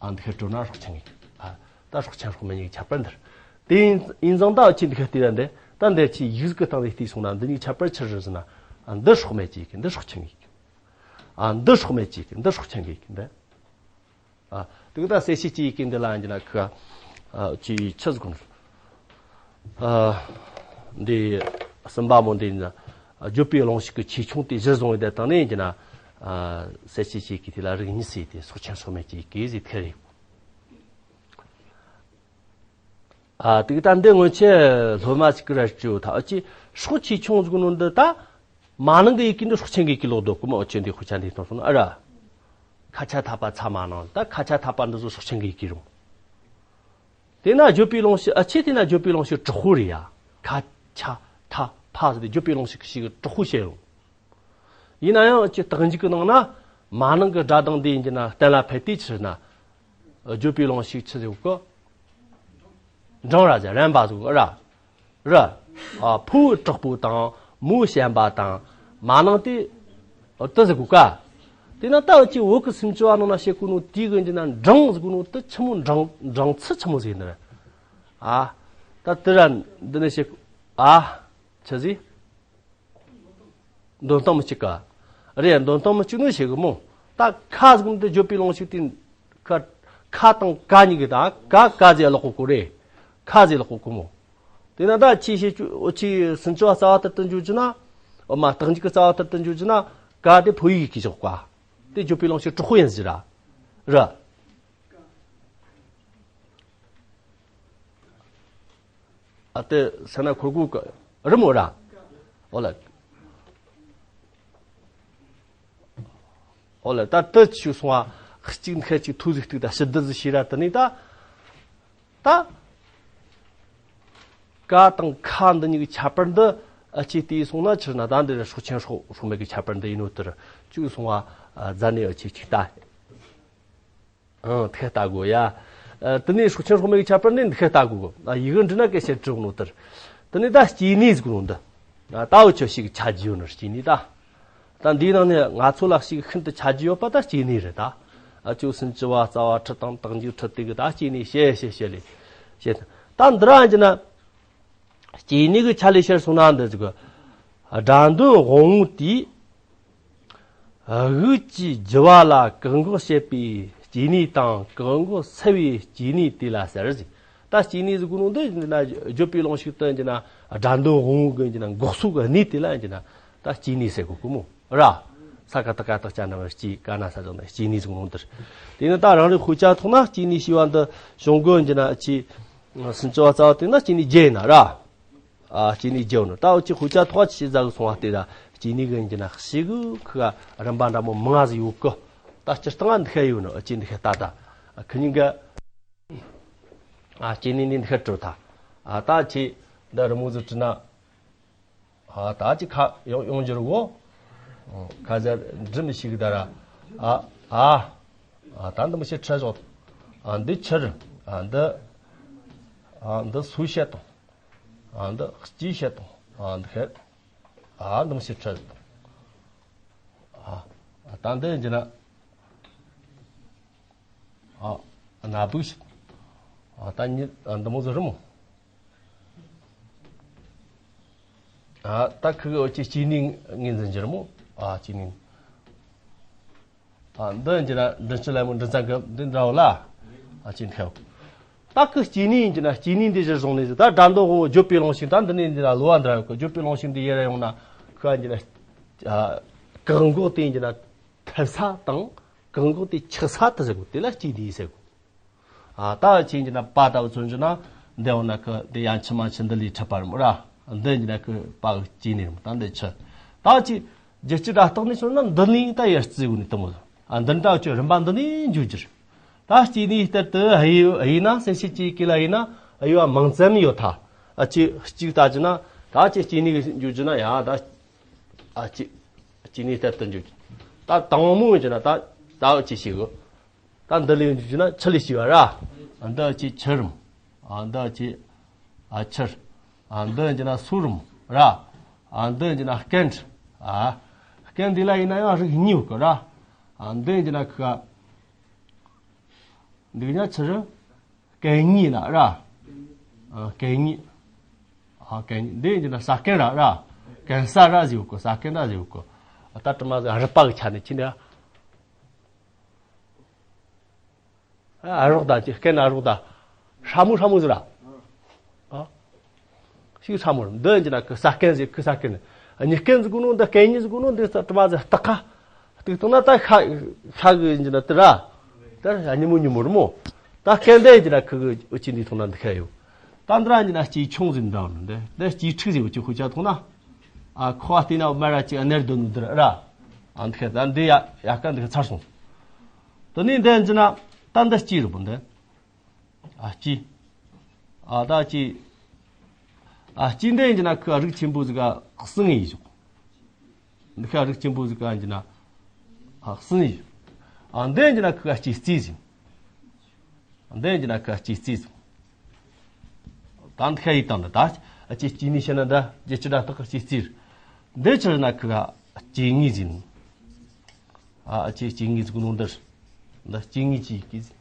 ཨ། འདི་ཁ་བྲིས་ན་སྲོག་ཆེན་གི་ཡི་གེ། ཨ། ད་སྲོག་ཆེན་སྲོག་མེད་གཉིས་ཀྱི་ཁྱད་པར་འདི་རེད། དེ་ཡིན་ཡིན་ཙང་ད་ཨ་ཅི་འདི་ཁ་བལྟས་ན་འདི་ད་འདི་ཅི་ཡིག་གི་སྟེང་ནས་བལྟས་སོང་ན་འདི་གཉིས་ཁྱད་པར་ཆི་རེད་ཟེར་ན། ཨ། འདི་སྲོག་མེད་ཀྱི་ཡི་གེ། འདི་སྲོག་ཆེན་གི་ཡི་གེ། ཨ། འདི་སྲོག་མེད་ཀྱི་ཡི་གེ། འདི་སྲོག་ཆེན་གི་ཡི་གེ་འདི། ཨ། དེ་གི་ད་གསལ་བྱེད་ཀྱི་ཡི་གེ་འདི་ལ་ཡིན་གྱི་ན་ཁི་ག་ཨ་ཅི་ཆི་ཟིག་གོ། ཨ། འདི་གསུམ་པ་མོ་འདི་ཡིན་ན། ཨ། བརྗོད་པའི་རླུང་ཞིག་གི་ཆེ་ཆུང་དེ་གཞིར་བཟུང་བའི་དེ་དང་ནི་ཡིན་གྱི་ན། ཨ། གསལ་བྱེད་ཀྱི་ཡི་གེ་དེ་ལ་རིགས་གཉིས་སུ་དེ་སྲོག་ཆེན་སྲོག་མེད་ཀྱི་ཡི་གེ་ཟེར་ཐེ་རེད། ཨ། དེ་གི་ད་འདི་སྔོན་ཆད་སློབ་མ་ཞིག་གི་ར་ཅོ་ད་ཨ་ཅི་སྲོག་ཆེ་ཆུང་ཟིག་ནོ་འདི་ད། མ་ནིང་གི་ཡི་གེ་འདི་སྲོག་ཆེན་གི་ཡི་གེ་ལོག་འདུག་གི་མོ། ཨ་ཅི་འདི་ཁུ་ཆ་འདི་གཏོང་སོང་ན་ཨ་ར། ཁ་ཆ་ཐ་པ་ཚ་མ་ནིང་། ད་ཁ་ཆ་ཐ་པ་འདི་ཚོ་སྲོག་ཆེན་གི་ཡི་གེ་རུང་། དེ་ན་བརྗོད་པའི་རླུང་ཞིག་ཨ་ཅི་དེ་ན་བརྗོད་པའི་རླུང་ཞིག་དྲག་པོ་རེད་ཡ། ཁ་ཆ་ཐ་ཕ་ཟེར་ཏེ་བརྗོད་པའི་རླུང་ཞིག་ཞིག་དྲག་པོ་བཤད་རུང་། ཡིན་ན་ཡང་ཅི་རྟགས་འཇུག་གི་ནང་ན་མ་ནིང་གི་སྒྲ་གདངས་འདི་ཡིན་གྱི་ན་གཏན་ལ་ཕེབས་དུས་ཕྱིར་ན། བརྗོད་པའི་རླུང་ཞིག་ཆི་ཟེར་གོ། འབྲིང་ར་ཟེར་རན་པ་ཟེར་གོ་ར། ར། ཨ། ཕོ་དྲག་པོ་དང་མོ་ཞན་པ་དང་མ་ནིང་དེ་དེ་ཟེར་གོ་ཀ། དེ་ན་ད་ཅི་བོད་ཀྱི་སུམ་ཅུ་པ་ནང་ན་བཤད་གོ་ནོ་དེ་གི་ཡིན་གྱི་ན་འབྲིང་ཟེར་གོ་ནོ་དེ་ཆི་མོ། འབྲིང་འབྲིང་ཚུལ་ཆི་མོ་ཟིག་ནི་རེད། ཨ། ད་དེ་ར་འདི་ནས་བཤད་གོ། ཨ། ཆི་ཟིག་འདོན་སྟངས་མི་གཅིག་ག། རེད། འདོན་སྟངས་མི་གཅིག་ནོ་བཤད་གི་མོ། ད་ཁ་ཟིག་འདི་བརྗོད་པའི་རླུང་ཞིག་དེ། ཁ་ཁ་དང་ཀ་གཉིས་ཀྱི་ད་ཀ་ཀ་ཟེར་ལོག་གོ་གོ་རེད། ཁ་ཟེར་ལོག་གོ་གོ་མོ། དེ་ན་ད་ཆི་བཤད་ཆུ་ཆི་སུམ་ཅུ་པ་རྩ་བ་ལྟར་དུ་འཇུག་རྒྱུ་ན། འོ་མ་རྟགས་འཇུག་གི་རྩ་བ་ལྟར་དུ་འཇུག་རྒྱུ་ན་ཀ་དེ་ཕོ་ཡིག་གི་བཞག་ག། དེ་བརྗོད་པའི་རླུང་ཞིག་དྲག་པོ་ཡིན་ཟེར་ར། ར། ཨ་དེ་ས་ན་ཁོར་གུ་ཀ་རི་མོ་ར། ཨོ་ལ། ཨོ་ལ་ད་དེ་ཆུ་སོང་བ་གཅིག་མཁན་གཅིག་ཐུག་ཟིག་ཐུག་ད་ཕྱི་དི་ཟིག་ཤེས་ར་དེ་ནི་ད། ད། ཀ་དང་ཁ་འདི་གཉིས་ཀྱི་ཁྱད་པར་འདི་ཨ་ཅེ་དེ་སོང་ན་ཕྱིར་ན་ད་འདི་ར་སྲོག་ཆེན་སྲོག་སྲོག་མེད་ཀྱི་ཁྱད་པར་འདི་ཡིན་ནོ་དེར་ཆུ་སོང་བ་ཨ་རྫ་ནས་ཨ་ཅེ་གཅིག་ད། ཨང་། དེ་ལྟ་དགོས་ཡ། ཨ། དེ་ནས་སྲོག་ཆེན་སྲོག་མེད་ཀྱི་ཁྱད་པར་ནི་འདི་ལྟ་དགོས། ཨ། ཡི་གེ་འབྲི་ན་སྐད་བཤད་གྲུབ་ནོ་ལྟར། དེ་ནས་ད་སྐྱེ་གནས་ཟེར་ནོ་འདི། ཨ། ད་འུ་ཆོ་ཞིག་ཆ་རྒྱུས་ཡོད་ནོ་སྐྱེ་གནས་ད། ད་འདིའི་ནང་ནས་ང་ཚོ་ལ་ཞིག་ཤིན་ཏུ་ཆ་རྒྱུས་ཡོད་པ་ད་སྐྱེ་གནས་རེད་ད། ཨ་ཅོ་སུམ་ཅུ་པ་རྩ་བ་ཁྲི་དང་རྟགས་འཇུག་ཁྲི་དེ་གི་ད་སྐྱེ་གནས་བཤད་བཤད་བཤད་ལས། བཤད། ད་འདི་ར་འཇི་ན། སྐྱེ་གནས་ཀྱི་ཆ་ལས་ཕྱིར་སོང་ན་འདི་ཟིག་སྒྲ་འདོན་དབང་པོ་དེས། དབུགས་ཀྱི་རྒྱུ་བ་ལ་བཀག་འགོག་བྱེད་པའི་སྐྱེ་གནས་དང་བཀག་འགོག་སེལ་བའི་སྐྱེ་གནས་དེ་ལ་ཟེར་ཟིག་ད་སྐྱེ་གནས་ཟེར་གོ་ནོ་འདི་ཡིན་ན་བརྗོད་པའི་རླུང་ཞིག་ཏུ་ཡིན་ན་སྒྲ་འདོན་དབང་པོ་གི་ཡིན་ན་འགོག་སོགས་ཀྱི་གནས་དེ་ལ་ཡིན་ན་ད་སྐྱེ་གནས་ཟེར་གོ་གི་མོ་ར། ས་ཀ་བཏགས་སྐ་བཏགས་སྐྱ་ན་བ་སྐྱེ། ཀ་ན་ས་བཏགས་ན་སྐྱེ་གནས་ཟེར་གོ་ནོ་འདིར། དེ་ནི་ད་རང་རེ་དཔེ་ཆ་ཐོག་ན་སྐྱེ་གནས་ཞེས་པ་འདི་གཞུང་གི་ཡིན་ན་ཆེ། སུམ་ཅུ་པ་རྩ་བ་དེ་ན་སྐྱེ་གནས་བརྒྱད་ཡིན་ན་ར། ཨ་སྐྱེ་གནས་བརྒྱད་ཡིན་ནོ། ད་འུ་ཅག་དཔེ་ཆ་ཐོག་ཅི་ཟ་གི་སོང་བ་དེ་ད་སྐྱེ་གནས་གི་ཡིན་གྱི་ན་ཤི་གི་ཁུ་ག་རིམ་པ་འདྲ་མོ་མང་ཟིག་ཡོད་གི། ད་སྤྱིར་བཏང་འདི་ཤ་ཡོད་ནོ། ཨ་ཅེ་འདི་ཤ་ད་ད་ཁི་ཉིན་གི་ཨ་སྐྱེ་གནས་ནི་འདི་ཤ་གྲུབ་ད། ཨ་ད་ཅི་འདི་རི་མོ་ཟིག་བྲིས་ན། ཨ་ད་ཅི་ཁ་ཡོང་ཡོང་འགྱུར་གོ། ཁ་ཟེར་འབྲི་མི་ཤེས་གི་ད་ར། ཨ་ཨ་ཨ་ད་འདི་མི་ཤེས་ཁྲ་ཞོག་ཨ་འདི་ཆུར། ཨ་འདི་ཨ་འདི་སུ་བཤད་དང་། ཨ་འདི་སྐྱིད་བཤད་དང་། ཨ་འདི་ཤེད། ཨ་འདི་མི་ཤེས་ཁྲ་ཞོག་ཨ་ད་འདི་འགྱི་ན། ཨ་ན་བུག་ཤེད། ཨ་ད་ཉི་ཨ་འདི་མོ་ཟེར་རི་མོ། ཨ་ད་ཁི་གི་འུ་ཅི་སྐྱེ་གནས་ངོས་འཛིན་འགྱུར་མོ། ཨ་སྐྱེ་གནས། ཨ་འདི་འགྱི་ན་མགྲིན་བཅུ་ལ་མོ་མགྲིན་ཚང་གི་འདི་འདྲ་བོ་ལ། ཨ་ཅི་འདི་ཁེའོ། ད་ཁི་སྐྱེ་གནས་འགྱི་ན་སྐྱེ་གནས་འདི་གཞིར་བཟུང་ནས་ད་དགྲ་འདུལ་དབང་པོ་བརྗོད་པའི་གླེང་གཞི་ད་འདི་ནས་འདི་ལ་གློ་བ་འདྲ་ཡོད་གི། བརྗོད་པའི་གླེང་གཞི་འདི་ཡེ་ར་ཡོང་ན་ཁི་ག་འགྱི་ན། ཨ་བཀག་འགོག་དེ་འགྱི་ན་ཐེབས་ས་དང་བཀག་འགོག་དེ་ཆགས་ས་དེ་ཟེར་གོ། དེ་ལ་སྐྱེ་གནས་ཟེར་གོ། ཨ་ད་ཅི་འགྱི་ན་པ་ད་བུ་ཚོ་འགྱི་ན་འདི་འོ་ན་ཁི་འདི་ཡ་འཆི་མ་འཆི་འདི་ལས་འཕྲད་པ་རི་མོ་ར། འདི་འགྱི་ན་ཁི་པ་གི་སྐྱེ་གནས་རི་མོ་ད་འདི་ཆུ། ད་ཅི་རྒྱུ་སྤྱི་སྒྲ་རྟགས་ནས་བྱུང་ན་འདི་ནས་ད་ཡར་བརྩི་དགོས་ནི་དེ་མོ། ཨ་འདི་འདྲ་ཅི་རིམ་པ་འདི་ནས་འཇུག་རྒྱུ་རེད། ད་སྐྱེ་གནས་ལྟར་དུ་ཧ་ཡི་ཡིན་ན་སེམས་ཤེས་ཀྱི་སྐད་ལ་ཡིན་ན་ཨ་ཡོད་མང་ཙམ་ཡོད་ཐ། ཨ་ཅི་གཅིག་ལྟ་རྒྱུ་ན་ད་ཅི་སྐྱེ་གནས་འཇུག་རྒྱུ་ན་ཡ་ད། ཨ་ཅི་སྐྱེ་གནས་ལྟར་དུ་འཇུག་རྒྱུ། ད་དང་མོ་ཡིན་རྒྱུ་ན་ད་ད་ཨ་ཅི་ཞིག་གི། ད་འདི་ལས་འཇུག་རྒྱུ་ན་ཆུ་ལས་ཞིག་བ་ར། ཨ་འདི་ཨ་ཅི་ཆུ་རི་མོ། ཨ་འདི་ཨ་ཅི་ཨ་ཆུར། ཨ་འདི་འགྱི་ན་སུ་རི་མོ་ར། ཨ་འདི་འགྱི་ན་སྐད་འདི། ཨ་སྐད་འདི་ལ་ཡིན་ན་ཡང་རིགས་གཉིས་ཡོད་གི་ར། ཨ་འདི་འགྱི་ན་ཁི་ག་འདི་གི་ཉ་ཆི་རི། སྐད་གཉིས་ལ་ར། ཨ་སྐད་གཉིས། ཨ་སྐད་གཉིས་འདི་འགྱི་ན་ས་སྐད་ར་ར། སྐད་ས་ར་ཟེར་གོ། ས་སྐད་ར་ཟེར་གོ། ད་དྲི་མ་ཟེར་རི་པ་གི་ཆ་ནས་ཁྱི་འདི། ཨ་རོགས་ད་ཅི་སྐད་ན་རོགས་ད། ཧྲ་མོ་ཧྲ་མོ་ཟེར་ར། ཨ། ཤིག་ཧྲ་མོ་ར། འདི་འགྱི་ན་ཁི་ས་སྐད་ཟེར། ཁི་ས་སྐད་ནི། ཨ་ཉི་སྐད་ཟེར་གོ་ནོ་འདི་སྐད་གཉིས་ཟེར་གོ་ནོ་འདི་ས་དྲི་མ་ཟེར་སྟག་ཁ། སྟག་ཐོག་ན་ད་ཤ་ཤ་གི་འགྱི་ན་དེ་ར། ད་ཉི་མོ་ཉི་མོ་རི་མོ། ད་སྐད་འདི་འགྱི་ན་ཁི་གི་འུ་ཅི་འདི་ཐོག་ན་འདི་ཁ་ཡོད། ད་འདི་ར་འགྱི་ན་སྐྱེ་ཆུང་ཟེར་འདྲ་བ་ནི་འདི། འདི་སྐྱེ་ཕྲུག་ཟེར་འུ་ཅི་ཁུ་ཆ་ཐོག་ན། ཨ་ཁོ་བ་བལྟས་ན་མ་ར་ཅིག་ཨ་ནེར་སྡོད་ནི་འདི་ར། ཨ་འདི་ཁ་ད་འདི་ཡ་ཡ་སྐད་འདི་ཁ་ཚར་སོང་། དེ་ནས་འདི་འགྱི་ན་ད་འདི་སྐྱེ་རི་མོ་འདི། ཨ་སྐྱེ། ཨ་ད་སྐྱེ། ཨ་སྐྱེ་འདི་འགྱི་ན་ཁི་རིགས་ཆེན་པོ་ཟིག་ག་གསུང་ཡིན་ཞོག་འདི་ཁ་རིགས་ཆེན་པོ་ཟིག་ག་འགྱི་ན། ཨ་གསུང་ཡིན། ཨ་འདི་འགྱི་ན་ཁི་ག་སྐྱེ་རྩིས་ཟིན། འདི་འགྱི་ན་ཁི་ག་སྐྱེ་རྩིས་ཟིན། ད་འདི་ཁ་ཡིན་དང་ན་ད་ཨ་ཅེ་སྐྱེ་གནས་བཤད་ན་འདྲ། རྒྱུ་སྤྱི་སྒྲ་རྟགས་ཀྱི་སྐྱེ་རྩིས། འདི་ཕྱིར་ན་ཁི་ག་སྐྱེ་དངོས་ཟིན། ཨ་ཨ་ཅེ་སྐྱེ་དངོས་ཟིག་ནོ་འདིར། འདི་སྐྱེ་དངོས་ཀྱི་སྐྱེ་ཟིན།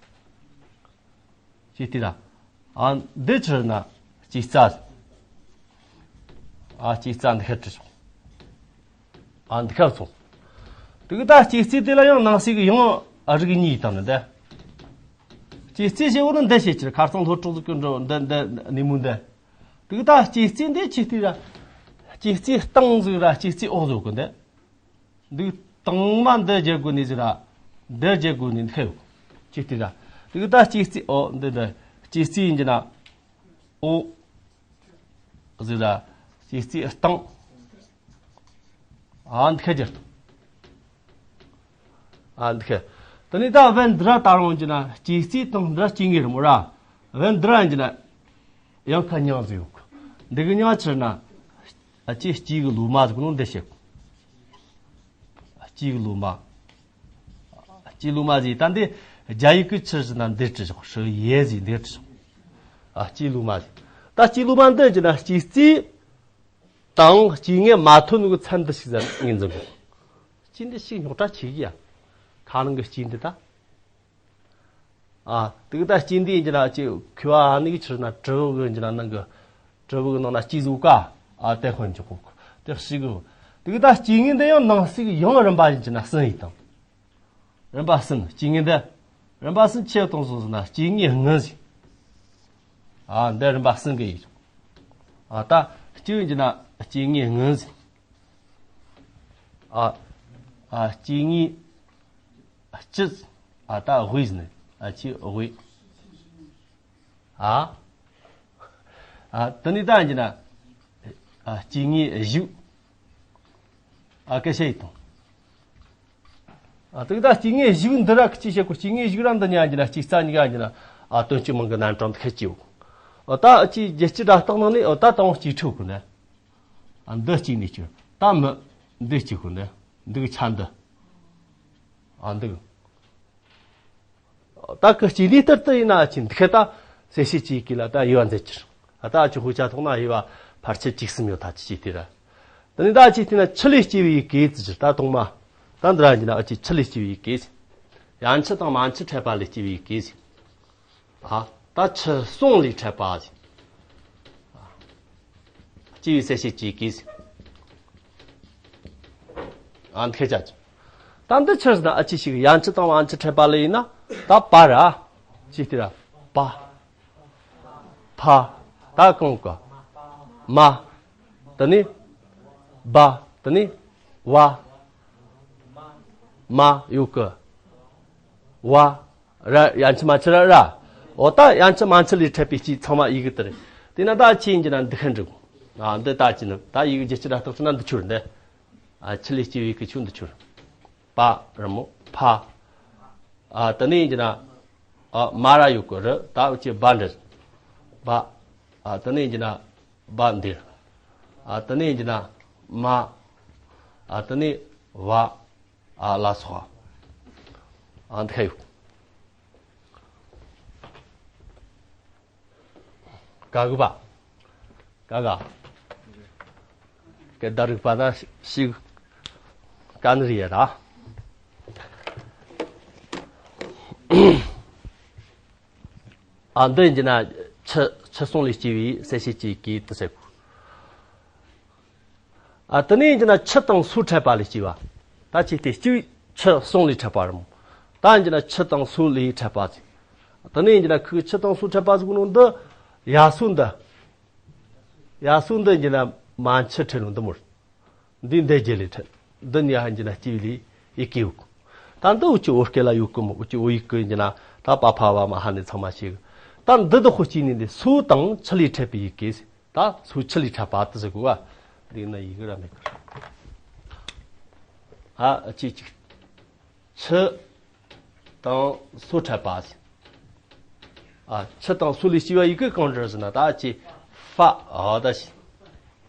ཅི་སྟེ་ར། ཨ་འདི་ཕྱིར་ན་སྐྱེ་རྩ། ཨ་སྐྱེ་རྩ་འདི་ཁ་བྲི་སོང་། ཨ་འདི་ཁ་སོང་། དེ་གི་ད་སྐྱེ་རྩིས་དེ་ལ་ཡང་ནང་གསེས་ཀྱི་ཡང་རིགས་གཉིས་དང་ནི་འདི། སྐྱེ་རྩིས་ཞེས་པ་ནི་འདི་བཤད་ཕྱིར། ཁ་སང་ལྷོ་ཕྲུག་ཟིག་གི་འགྲོ་འདི་འདི་ནི་མོ་འདི། དེ་གི་ད་སྐྱེ་རྩིས་འདི་ཅི་སྟེ་ར། སྐྱེ་རྩིས་སྟེང་ཟིག་ར་སྐྱེ་རྩིས་འོག་ཟིག་གི་འདི། འདི་དང་མ་འདི་རྒྱལ་དགོས་ནི་ཟིག་ར། འདི་རྒྱལ་དགོས་ནི་འདི་ཁེའུ། ཅི་སྟེ་ར། དེ་གི་ད་སྐྱེ་རྩིས་འོ་འདི་འདི། སྐྱེ་རྩིས་ཡིན་གྱི་ན། འོ། ཟིག་ར། སྐྱེ་རྩིས་སྟེང་། ཨ་འདི་ཁ་རྒྱལ་ཏོ། ཨ་འདི་ཁ། དེ་ནས་ད་བན་འདི་ར་ད་རུང་གྱི་ན་སྐྱེ་རྩིས་དང་འདི་ར་སྐྱེ་དངོས་རི་མོ་ར། བན་འདི་ར་ཡིན་གྱི་ན། ཡང་ཁ་མྱིང་ཟིག་ཡོད་གི། འདི་གི་མྱིང་ཕྱིར་ན། ཨ་ཅེ་སྐྱེ་གི་ལོ་མ་ཟིག་ནོ་འདི་བཤད་གོ། སྐྱེ་གི་ལོ་མ། སྐྱེ་ལོ་མ་ཟིག་ད་འདི་རྒྱ་ཡིག་གི་ཕྱིར་ཟིག་ན་འདི་བྲི་ཆོག་ཧྲི་ཡེ་ཟིག་འདི་བྲི་ཆོག་ཨ་སྐྱེ་ལོ་མ་ཟིག་ད་སྐྱེ་ལོ་མ་འདི་གྱི་ན་སྐྱེ་རྩིས་དང་སྐྱེ་དངོས་མ་ཐོན་གི་མཚན་འདི་ཞིག་ཟེར་ངོས་འཛིན་གོ། སྐྱེ་འདི་ཞིག་རྙོག་དྲ་ཆེ་གི་ཡ། ཁ་ནང་གི་སྐྱེ་འདི་ད། ཨ། དེ་གི་ད་སྐྱེ་འདི་ཡིན་གྱི་ན་ཅི་ཁུ་བ་ཨ་ནི་གི་ཕྱིར་ན་དྲི་བུ་གི་ཡིན་གྱི་ན་ནང་གི་དྲི་བུ་གི་ནང་ན་སྐྱེ་ཟུག་ག་ཨ་དེ་ཧོན་གྱི་གོ། དེ་ཞིག་གི། དེ་གི་ད་སྐྱེ་དངོས་འདི་ཡང་ནང་གསེས་ཡང་རིམ་པ་ཡིན་གྱི་ན་གསུམ་ཡིན་དང་། རིམ་པ་གསུམ་སྐྱེ་དངོས་འདི། རིམ་པ་གསུམ་ཆེ་གཏོང་སོང་ཟེར་ན་སྐྱེ་དངོས་སྔོན་ཟིན། ཨ་འདི་རིམ་པ་གསུམ་གི་ཡིན། ཨ་ད་སྐྱེ་ཡིན་གྱི་ན་སྐྱེ་དངོས་སྔོན་ཟིན། ཨ་ཨ་སྐྱེ་དངོས། སྤྱི། ཨ་ད་དབུས་ནི། ཨ་ཆི་དབུས། ཨ། ཨ་དེ་ནས་ད་ཡིན་གྱི་ན། ཨ་སྐྱེ་དངོས་གཞུག་ཨ་སྐད་ཆ་ཡིན་དང་། ཨ་དེ་ད་སྐྱེ་དངོས་གཞུག་འདི་ར་ཁི་ཅི་བཤད་གོ། སྐྱེ་དངོས་གཞུག་ར་འདི་གཉིས་ཡིན་གྱི་ན་གཅིག་རྩ་གཉིས་ཀ་ཡིན་གྱི་ན། ཨ་དོན་གཅིག་མིང་གི་རྣམ་གྲངས་འདི་ཁད་ཀྱི་ཡོད། ཨ་ད་ཨ་ཅི་རྒྱལ་སྤྱི་སྒྲ་རྟགས་ནང་ནས་ཨ་ད་དང་པོ་གཅིག་འཕྲོས་གོ་ནས། ཨ་འདི་གཅིག་ནས་བསྐྱུར། ད་མི་འདི་གཅིག་གོ་ནས། འདི་གི་ཆ་འདི། ཨ་འདི་གི། ད་གི་སྐྱེ་དངོས་ལྟར་དུ་ཡིན་ན་ཨ་ཅི་འདི་ཁད་ད་གསལ་བྱེད་ཀྱི་ཡི་གེ་ལ་ད་དབྱེ་བ་མཛད་ཀྱི་རེད། ཨ་ད་ཨ་ཅི་དཔེ་ཆ་ཐོག་ན་དབྱེ་བ་ཕལ་ཆེར་བཅུ་གསུམ་ཡོད། ད་ཅི་ཅི་དེ་ར། དེ་ནས་ད་ཅི་དེ་ན་ཆུ་ལས་སྐྱེ་བའི་ཡི་གེ་ཟེར་གྱི་ད་དང་མ། ད་འདི་ར་ཡིན་ན་ཨ་ཅི་ཆུ་ལས་སྐྱེ་བའི་ཡི་གེ། ཡན་ཆུ་དང་མན་ཆུ་ཕྲད་པ་ལས་སྐྱེ་བའི་ཡི་གེ། ཨ་ད་ཆུ་གསུམ་ལས་ཕྲད་པ། སྐྱེ་བའི་གསལ་བྱེད་ཀྱི་ཡི་གེ། ཨ་འདི་ཁད་ཅི། ད་འདི་ཆི་ཟེར་ན་ཨ་ཅི་ཞིག་ཡན་ཆུ་དང་མན་ཆུ་ཕྲད་པ་ལས་ཡིན་ན། ད་པ་ར། ཅི་སྟེ་ར། པ། ཕ། ད་གང་གི། མ། དེ་ནས། བ། དེ་ནས། བ། མ་ཡོད་གི། བ། ར་ཡན་ཆུ་མན་ཆུ་ར་ར། འོ་ད་ཡན་ཆུ་མན་ཆུ་ལས་ཕྲད་པའི་སྐྱེ་ཚང་མ་ཡི་གེ་དེ་རེད། དེ་ན་ད་ཆི་ཡིན་གྱི་ན་འདི་ཁ་འགྲིག་ཨ་འདི་ད་ཅི་ནི་ད་ཡི་གེ་རྒྱལ་སྤྱི་སྒྲ་རྟགས་ཚོ་ན་འདི་ཆོར་འདི། ཨ་ཆུ་ལས་སྐྱེ་བའི་ཡི་གེ་ཆོ་འདི་ཆོར། པ་ར་མོ་ཕ། ཨ་དེ་ནས་ཡིན་གྱི་ན། ཨ་མ་ར་ཡོད་གི་རི་ད་འུ་ཅི་བ་འདྲི། བ། ཨ་དེ་ནས་ཡིན་གྱི་ན། བ་འདིར། ཨ་དེ་ནས་ཡིན་གྱི་ན། མ། ཨ་དེ་ནས་བ། ཨ་ལ་སོགས། ཨ་འདི་ཁ་ཡོད། ག་གི་པ། ག་ག་གི་ད་རིག་པ་ད་ཞིག་ག་ནི་རེད་ད། ཨ་འདི་ཡིན་གྱི་ན་ཆུ་ཆུ་གསུམ་ལས་སྐྱེ་བའི་གསལ་བྱེད་ཀྱི་ཡི་གེ་དེ་ཟེར་གོ། ཨ་དེ་ནས་ཡིན་གྱི་ན་ཆུ་དང་སོ་ཕྲད་པ་ལས་སྐྱེ་བ། ད་ཅི་སྟེ་སྐྱེ་བའི་ཆུ་གསུམ་ལས་ཕྲད་པ་རེད་མོ། ད་ཡིན་གྱི་ན་ཆུ་དང་སོ་ལས་ཕྲད་པ་ཟེར། དེ་ནས་ཡིན་གྱི་ན་ཁུ་ཆུ་དང་སོ་ཕྲད་པ་ཟེར་གོ་ནོ་འདི། ཡ་སོ་འདི། ཡ་སོ་འདི་ཡིན་གྱི་ན་མན་ཆུ་ཕྲད་ནོ་འདི་མོ། འདི་འདི་རྒྱུ་ལས་ཕྲད། འདི་ནས་ཡིན་གྱི་ན་སྐྱེ་བའི་ལས་ཡི་གེ་ཡོད་གོ། ད་འདི་འུ་ཅི་བོད་སྐད་ལ་ཡོད་གི་མོ། འུ་ཅི་བོད་ཡིག་གི་ཡིན་གྱི་ན་ད་པ་ཕ་བ་མ་ཧ་ནས་ཚང་མ་ཤེས་གི། ད་འདི་དག་ཁོ་སྐྱེ་ནི་འདི་སོ་དང་ཆུ་ལས་ཕྲད་པའི་ཡི་གེ། ད་སོ་ཆུ་ལས་ཕྲད་པ་དེ་ཟེར་གོ་བ། འདི་ན་ཡི་གེ་ར་མེད་གི། ཨ་ཅི་ཅིག་ཆུ་དང་སོ་ཕྲད་པ་ཟེར། ཨ་ཆུ་དང་སོ་ལས་སྐྱེ་བ་ཡི་གེ་གང་འདྲ་ཟེར་ན་ད་ཅི། ཧྥ། ཨ་ད་ཤི།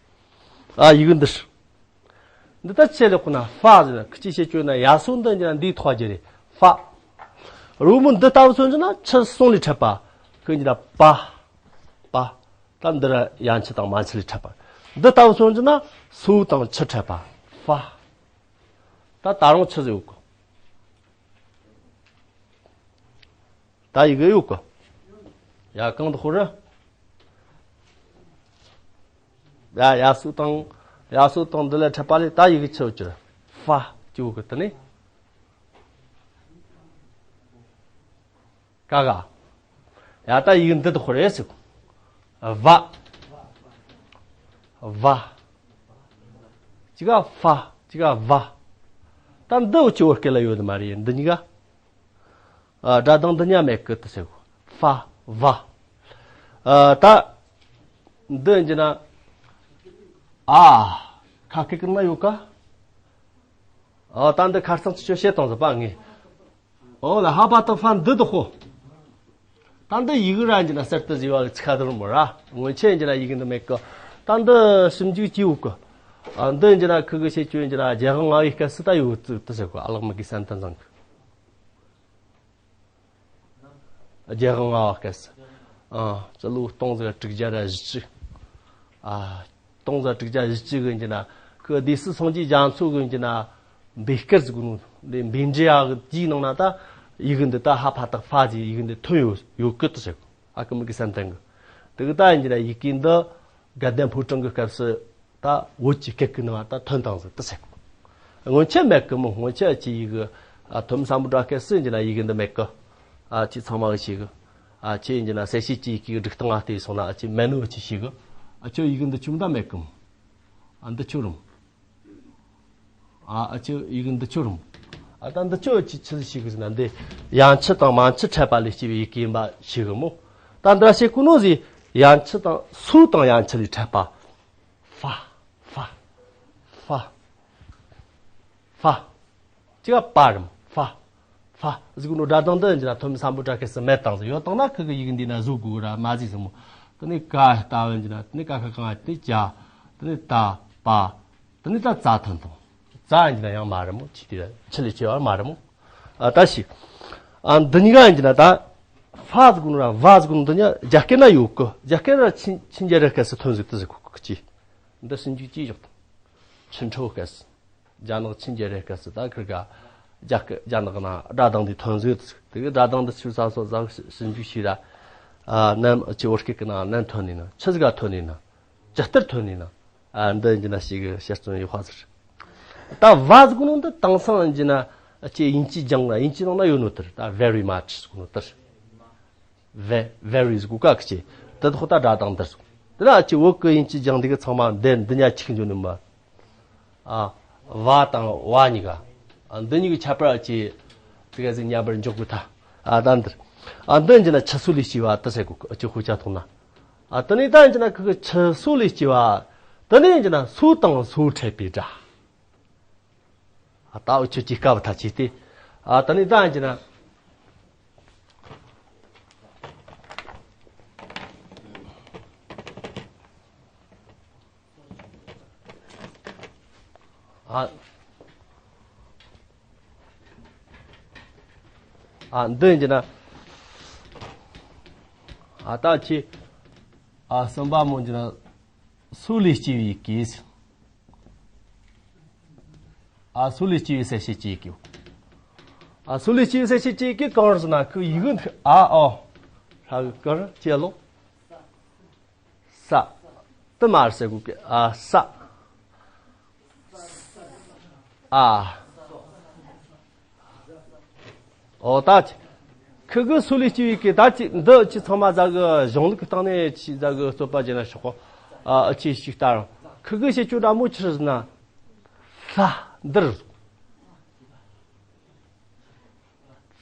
ཨ་ཡི་གེ་འདི། འདི་ད་ཆེ་ལེགས་ཁོ་ན་ཧྥ་ཟེར་ན་ཁི་ཅི་བཤད་བཅོས་ན་ཡ་སོ་འདི་འདི་ན་འདིའི་ཐོག་རྒྱུ་རེད། ཧྥ། རོལ་མོ་འདི་ལྟ་བུ་སོང་ཟེར་ན་ཆུ་གསུམ་ལས་ཕྲད་པ། ཁི་འདི་ན་པ། པ། ད་འདི་ར་ཡན་ཆུ་དང་མན་ཆུ་ལས་ཕྲད་པ། འདི་ལྟ་བུ་སོང་ཟེར་ན་སོ་དང་ཆུ་ཕྲད་པ། ཧྥ། ད་ད་རུང་ཆུ་ཟེར་ཡོད་གི། ད་ཡི་གེ་ཡོད་གི། ཡ་གང་དུ་ཧོ་ར། ཡ་ཡ་སོ་དང་། ཡ་སོ་དང་འདི་ལས་ཕྲད་པ་ལས་ད་ཡི་གེ་ཆི་ཡོད་གི། ཧྥ་ཅི་ཡོད་གི་དེ་ནས། ག་ག་ཡ་ད་ཡི་གེ་འདི་དུ་ཧོ་རེ་ཟེར་གི། བ། བ། ཅི་ག་ཧྥ། ཅི་ག་བ། ད་འདི་འུ་ཅི་བོད་སྐད་ལ་ཡོད་ནི་མ་རེད། འདི་གཉིས་ཀ་ཨ་སྒྲ་གདངས་འདི་གཉིས་མེད་གི་དེ་ཟེར་གོ། ཧྥ། བ། ཨ་ད་འདི་ཡིན་གྱི་ན། ཨ་ཁ་སྐད་ཀྱི་ན་ཡོད་ཀ། ཨ་ད་འདི་ཁ་རྩང་ཅི་ཆོ་བཤད་བཏང་ཟེར་པ་ངས། ཨོ་ལ་ཧ་པ་ཏག་ཧྥ་འདི་དུ་ཧོ། ད་འདི་ཡི་གེ་ར་ཡིན་གྱི་ན་གསར་དུ་བཟོས་པ་གི་ཚིག་ཁ་དུ་རུ་མོ་ར། སྔོན་ཆད་ཡིན་གྱི་ན་ཡི་གེ་འདི་མེད་གི། ད་འདི་ཞིབ་འཇུག་བྱས་ཡོད་གི། ཨ་འདི་ཡིན་གྱི་ན་ཁུ་གི་བཤད་རྒྱུ་ཡིན་གྱི་ན་རྒྱལ་དབང་ལྔ་པའི་སྐབས་སུ་ད་ཡོད་ཚུལ་དུ་ཟེར་གོ། ཨ་ལགས་མི་གི་སན་ཏན་ཚང་གི། རྒྱལ་དབང་ལྔ་པ་སྐབས་སུ། ཨ་སྤྱི་ལོ་སྟོང་ཟིག་དྲུག་བརྒྱ་ར་བཞི་བཅུ། ཨ་སྟོང་ཟིག་དྲུག་བརྒྱ་བཞི་བཅུ་གི་ཡིན་གྱི་ན་ཁུ་སྡེ་སྲིད་སངས་རྒྱས་རྒྱ་མཚོ་གི་ཡིན་གྱི་ན། འབད་དཀར་ཟེར་གོ་ནོ། འདི་འབད་འབྲས་ཡག་གི་དེའི་ནང་ན་ད་ཡི་གེ་འདི་ད་ཧ་ཕ་ཏག་ཧྥ་ཟེར་ཡི་གེ་འདི་ཐོན་ཡོད་ཡོད་གི་དུ་ཟེར་གོ། ཨ་ཀི་མི་གི་སན་ཏན་གི། དེ་གི་ད་ཡིན་གྱི་ན་ཡི་གེ་འདི་དགའ་ལྡན་ཕོ་བྲང་གི་སྐབས་སུ་ད་བོད་ཀྱི་སྐད་ཀྱི་ནང་ད་ཐོན་བཏང་ཟིག་དུ་ཟེར་གོ། སྔོན་ཆད་མེད་གི་མོ། སྔོན་ཆད་ཨ་ཅི་ཡི་གེ་ཨ་ཐོན་བསམ་བློ་གྲ་སྐད་སུ་ཡིན་གྱི་ན་ཡི་གེ་འདི་མེད་གི། ཨ་ཅི་ཚང་མ་གི་ཤེས་གི། ཨ་ཅི་ཡིན་གྱི་ན་གསལ་བྱེད་ཀྱི་ཡི་གེ་སྒྲིག་སྟངས་ཨ་དེ་སོང་ན་ཨ་ཅི་མེད་ནོ་ཨ་ཅི་ཤེས་གི། ཨ་ཅོ་ཡི་གེ་འདི་ཆུ་མ་ད་མེད་གི་མོ། ཨ་འདི་ཆུ་རུམ། ཨ་ཨ་ཅི་ཡི་གེ་འདི་ཆུ་རུམ། ཨ་ད་འདི་ཆུ་ཅི་ཆི་ཟིག་ཤེས་གི་ཟེར་ན་འདི་ཡན་ཆུ་དང་མན་ཆུ་ཕྲད་པ་ལས་སྐྱེ་བའི་ཡི་གེ་ཡིན་པ་ཤེས་གི་མོ། ད་འདི་ར་བཤད་གོ་ནོ་ཟིག་ཡན་ཆད་དང་སུ་དང་ཡན་ཆད་ལས་འཕྲད་པ། ཧྥ། ཧྥ། ཧྥ། ཧྥ། ཅི་ག་པ་རམ། ཧྥ། ཧྥ་ཟིག་ནོ་སྒྲ་གདངས་འདི་ཡིན་གྱི་ན་ཐོན་མི་སམ་བྷོ་ཊ་ཁེལ་སི་མེད་དང་ཟིག་ཡོད་དང་ན་ཁི་གི་ཡི་གེ་འདི་ན་བཟོ་དགོས་ར་མ་ཟིག་སི་མོ། དེ་ནས་ཀ་ལྟ་བ་ཡིན་གྱི་ན་དེ་ནས་ཀ་ཁ་གང་དེ་ཅ། དེ་ནས་ད་པ། དེ་ནས་ད་ཙ་ཐོན་དང་། ཙ་ཡིན་གྱི་ན་ཡང་མ་རེད་མོ། ཆི་དེ་ཆི་ལས་ཆེ་བ་མ་རེད་མོ། ཨ་ད་ཤི། ཨ་འདི་གཉིས་ཀ་ཡིན་གྱི་ན་ད། ཧྥ་ཟིག་ནོ་ར་ཧྥ་ཟིག་ནོ་འདི་གཉིས་རྒྱ་སྐད་ན་ཡོད་གི། རྒྱ་སྐད་ན་ཆིན་ཆིན་རྒྱ་རེ་སྐད་སི་ཐོན་ཟིག་དེ་ཟིག་གོ་གི་ཅི། འདི་ཞིབ་འཇུག་ཅི་བཞག་དང་། ཆིན་ཁྲོ་སྐད་སི། རྒྱ་ནག་ཆིན་རྒྱ་རེ་སྐད་སི་ད་ཁིར་ག་རྒྱ་སྐད་རྒྱ་ནག་ན་སྒྲ་གདངས་འདི་ཐོན་ཟིག་དེ་གི་སྒྲ་གདངས་འདི་ཆི་ས་སོ་ཟ་ཞིབ་འཇུག་བྱས་ར། ཨ་ནམ་ཅི་བོད་སྐད་གི་ནང་ནམ་ཐོན་ནི་ན་ཆི་ཟིག་ག་ཐོན་ནི་ན། ཇི་ལྟར་ཐོན་ནི་ན། ཨ་འདི་ཡིན་གྱི་ན་ཞིག་གི་དཔྱད་རྩོམ་ཡོད་ཧ་ཟེར། ད་ཧྥ་ཟིག་ནོ་འདི་དེང་སང་ཡིན་གྱི་ན་ཅི་དབྱིན་ཇི་སྦྱངས་ལ་དབྱིན་ཇི་ནང་ན་ཡོད་ནོ་དེར་ད་very much་ཟིག་ནོ་དེར། very very་ཟིག་གོ་ཀ་ཀི་ཅི། དེ་ཐོག་ད་སྒྲ་གདངས་དེར་སོང་། དེ་ན་ཅི་བོད་གི་དབྱིན་ཇི་སྦྱངས་འདི་གི་ཚང་མ་འདི་འདི་ཉ་ཆིག་འཇོག་ནི་མ། ཨ། ཝ་དང་ཝ་གཉིས་ཀ་ཨ། འདི་གཉིས་ཀྱི་ཁྱད་པར་ཅི། དེ་ག་ཟིག་ཉམས་པར་འཇོག་དགོས་ཐ། ཨ་ད་འདིར། ཨ་འདི་ཡིན་གྱི་ན་ཆུ་སོ་ལས་སྐྱེ་བ་དེ་ཟེར་གོ་ཅི་ཧུ་ཅ་ཐོང་ན། ཨ་དེ་ནས་ད་ཡིན་གྱི་ན་ཁི་གི་ཆུ་སོ་ལས་སྐྱེ་བ། དེ་ནས་ཡིན་གྱི་ན་སོ་དང་སོ་འཕྲད་པའི་སྒྲ། ཨ་ད་འུ་ཆོ་ཅི་སྐབས་ཐ་ཅི་སྟེ། ཨ་དེ་ནས་ད་ཡིན་གྱི་ན། ཨ། ཨ་འདི་ཡིན་གྱི་ན། ཨ་ད་ཁྱེད། ཨ་གསུམ་པ་མོ་ཡིན་གྱི་ན། སོ་ལས་སྐྱེ་བའི་སྐད། ཨ་སོ་ལས་སྐྱེ་བའི་གསལ་བྱེད་ཀྱི་སྐད། ཨ་སོ་ལས་སྐྱེ་བའི་གསལ་བྱེད་ཀྱི་སྐད་གང་རེད་ཟེར་ན་ཁོ་ཡི་གེ་འདི་ཨ་ཨོ། ཧ་གི་ཀར་ཅེ་ལོ། ས། དུ་མ་ཟེར་དགོས་ཀི་ཨ་ས། ཨ། ཨོ་ད་ཅི། ཁི་གི་སོ་ལས་སྐྱེ་བའི་སྐད་ད་ཅི་འདི་ཅི་ཚང་མ་ཟ་གི་གཞུང་ལུགས་ཀྱི་སྟེང་ནས་ཅི་ཟ་གི་རྩོད་པ་བྱས་ན་ཆོག་གོ་ཨ་ཅི་ཞིག་ལྟར། ཁི་གི་བྱེད་སྤྱོད་འདྲ་མོ་ཆི་ཟེར་ན། ས། འདིར།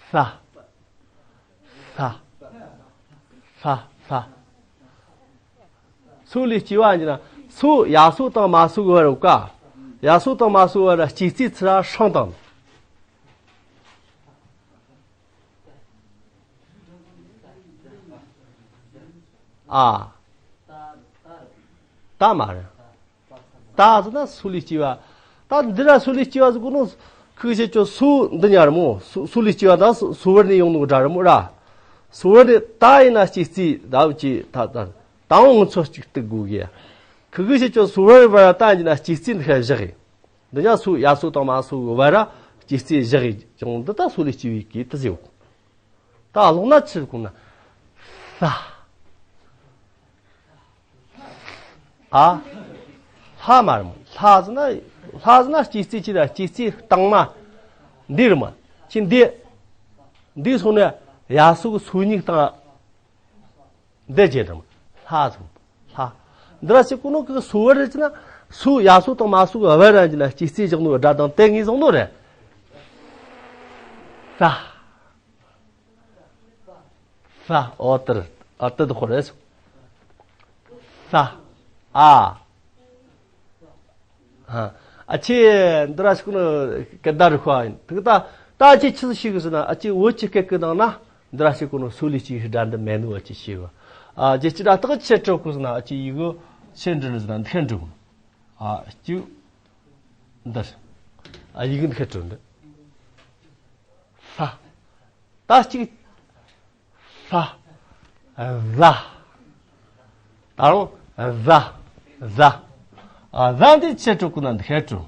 ས། ས། ས། ས། སོ་ལས་སྐྱེ་བ་ཡིན་ན་སོ་ཡ་སོ་དང་མ་སོ་གི་བར་རོ་ཀ་ཡ་སོ་དང་མ་སོ་བར་སྐྱེ་ཚེ་ཚུར་ཧྲང་དང་། ཨ། ད་མ་རེད། ད་ཟེར་ན་སོ་ལས་སྐྱེ་བ། ད་འདི་ལ་སོ་ལས་སྐྱེ་བ་ཟེར་གོ་ནོ། ཁུ་བྱེད་ཆོ་སོ་འདི་ཉར་མོ། སོ་སོ་ལས་སྐྱེ་བ་ད་སོ་སོ་བར་ནས་ཡོང་ནོ་འདྲ་རེད་མོ་ར། སོ་བར་ནས་ད་ཡིན་ན་སྐྱེ་རྩིས་ད་བུ་ཅི་ད་ད་ད་འོང་ཚོ་གཅིག་ཏུ་དགོས་གི། ཁུ་གུ་བྱེད་ཆོ་སོ་བར་བར་ད་ཡིན་ན་སྐྱེ་རྩིས་འདི་ཤ་བཞག་གི། འདི་ཉ་སོ་ཡ་སོ་དང་མ་སོ་གི་བར་ར་སྐྱེ་རྩིས་བཞག་གི་ཀྱང་འདི་ད་སོ་ལས་སྐྱེ་བའི་གི་དུ་ཟེར་བ། ད་ལོག་ན་ཆི་གོ་ན། ལྷ། ཨ། ལྷ་མ་རེད་མོ། ལྷ་ཟེར་ན། ལྷ་ཟེར་ན་སྐྱེ་རྩིས་ཅི་ལ་སྐྱེ་རྩིས་བཏང་མ། འདི་རེད་མོ། ཅི་འདི། འདི་སོང་ནས་ཡ་སོ་གི་སོ་གཉིས་བཏང་། འདི་བྱེད་རེད་མོ། ལྷ་ཟེར་མོ། ལྷ། འདི་ར་ཞིག་གོ་ནོ་གི་སོ་བར་རེད་ཅི་ན། སོ་ཡ་སོ་དང་མ་སོ་གི་བར་ར་ཅི་ན་སྐྱེ་རྩིས་བཞག་ནོ་སྒྲ་དང་དེ་ངེས་བཟུང་ནོ་རེད། ལྷ། ས། ཨོ་ཏར། ཨ་ཏི་དུ་ཧོ་རེ་སུ། ས། ཨ། ཨ་ཅེ་འདི་ར་ཤི་ཀུ་ནོ་ཀེ་དར་ཧུ་ཨིན། དུ་ད་ད་ཅི་ཆི་ཤི་གི་སུ་ན་ཨ་ཅེ་འོ་ཅི་ཀེ་ཀི་དང་ན་འདི་ར་ཤི་ཀུ་ནོ་སུ་ལི་ཅི་ཤི་དྲ་འདི་མེ་ནུ་ཨ་ཅེ་ཤི་གི། ཨ་ཅེ་ཅི་ར་ཏག་ཆེ་ཀྲོ་ཀུ་སུ་ན་ཨ་ཅེ་ཡི་གུ་ཤེ་འདྲི་ནི་སུ་ན་འདི་ཁེ་འདྲི་གུ། ཨ་ཅུ་འདི་ཨ་ཡི་གུ་འདི་ཁེ་ཀྲོ་འདི། ས། ད་གཅིག་ས། ཟ། ད་རུང་ཟ། ཟ། ཨ་ཟ་འདི་ཆེ་ཀྲུ་ཀུ་ན་འདི་ཧེ་ཀྲུ།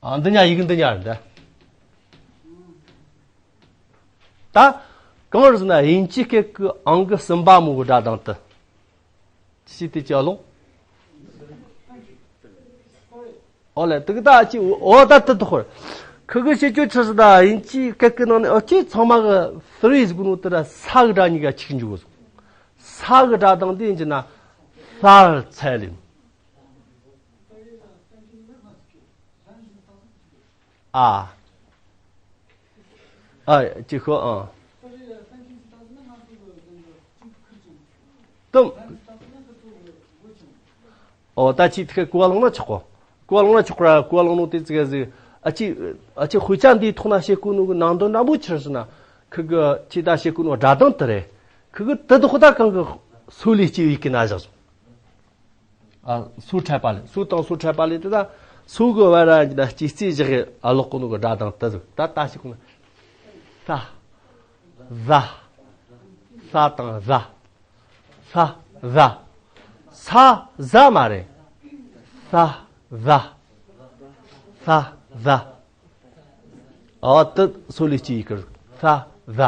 ཨ་འདི་ཉ་ཡིག་འདི་ཉ་རེད་འདི། ད་གང་རེད་ཟེར་ན་དབྱིན་ཇི་སྐད་ཀྱི་ཨང་ཀི་གསུམ་པ་མོ་གི་སྒྲ་གདངས་དུ། ཤི་ཏི་ཅ་ལོ། ཨོ་ལེ་དུག་ད་ཅི་ཨོ་ད་ཏི་ཏི་ཧོར། ཁུ་གུ་ཤི་ཅུ་ཆི་སི་ད་དབྱིན་ཇི་སྐད་ཀྱི་ནང་ནས་ཨོ་ཅི་ཚང་མ་གི་three་ཟེར་གོ་ནོ་དེ་ར་ས་གི་སྒྲ་གཉིས་ཀ་ཆིག་འཇུག་གོ་སོང་། ས་གི་སྒྲ་དང་དེ་ཡིན་གྱི་ན་སར་ཚལ་ཡིན། ཨ། ཨ་ཅི་ཁོ་ཨང་། དུམ། ཨོ་ད་ཅི་ཐི་ཁ་གོ་བ་ལོང་ན་ཆོག་གོ། གོ་བ་ལོང་ན་ཆོག་ར། གོ་བ་ལོང་ནོ་དེ་ཙི་ག་ཟིག་ཨ་ཅི། ཨ་ཅི་དཔེ་ཆ་འདིའི་ཐོག་ན་བཤད་གོ་ནོ་གི་ནང་དོན་འདྲ་མོ་ཆི་རེད་ཟེར་ན། ཁི་གི་ཅི་ད་བཤད་གོ་ནོ་སྒྲ་གདངས་དེ་རེད། ཁི་གི་དེ་དོ་ཁོ་ད་གང་གི་སོ་ལས་སྐྱེ་བའི་གི་ན་བཞག་སོང་། ཨ་སོ་འཕྲད་པ་ལས། སོ་དང་སོ་འཕྲད་པ་ལས་དེ་ད་སོ་གི་བར་ར་ཡིན་ན་སྐྱེ་རྩིས་བཞག་གི་ཨ་ལོག་གོ་ནོ་གི་སྒྲ་གདངས་དེ་ཟིག་ད་ད་བཤད་གོ་ནོ། ས། ཟ། ས་དང་ཟ། ས། ཟ། ས། ཟ་མ་རེད། ས། ཟ། ས། ཟ། ཨ་དེ་སོ་ལས་སྐྱེ་ཡི་གི་ས། ཟ།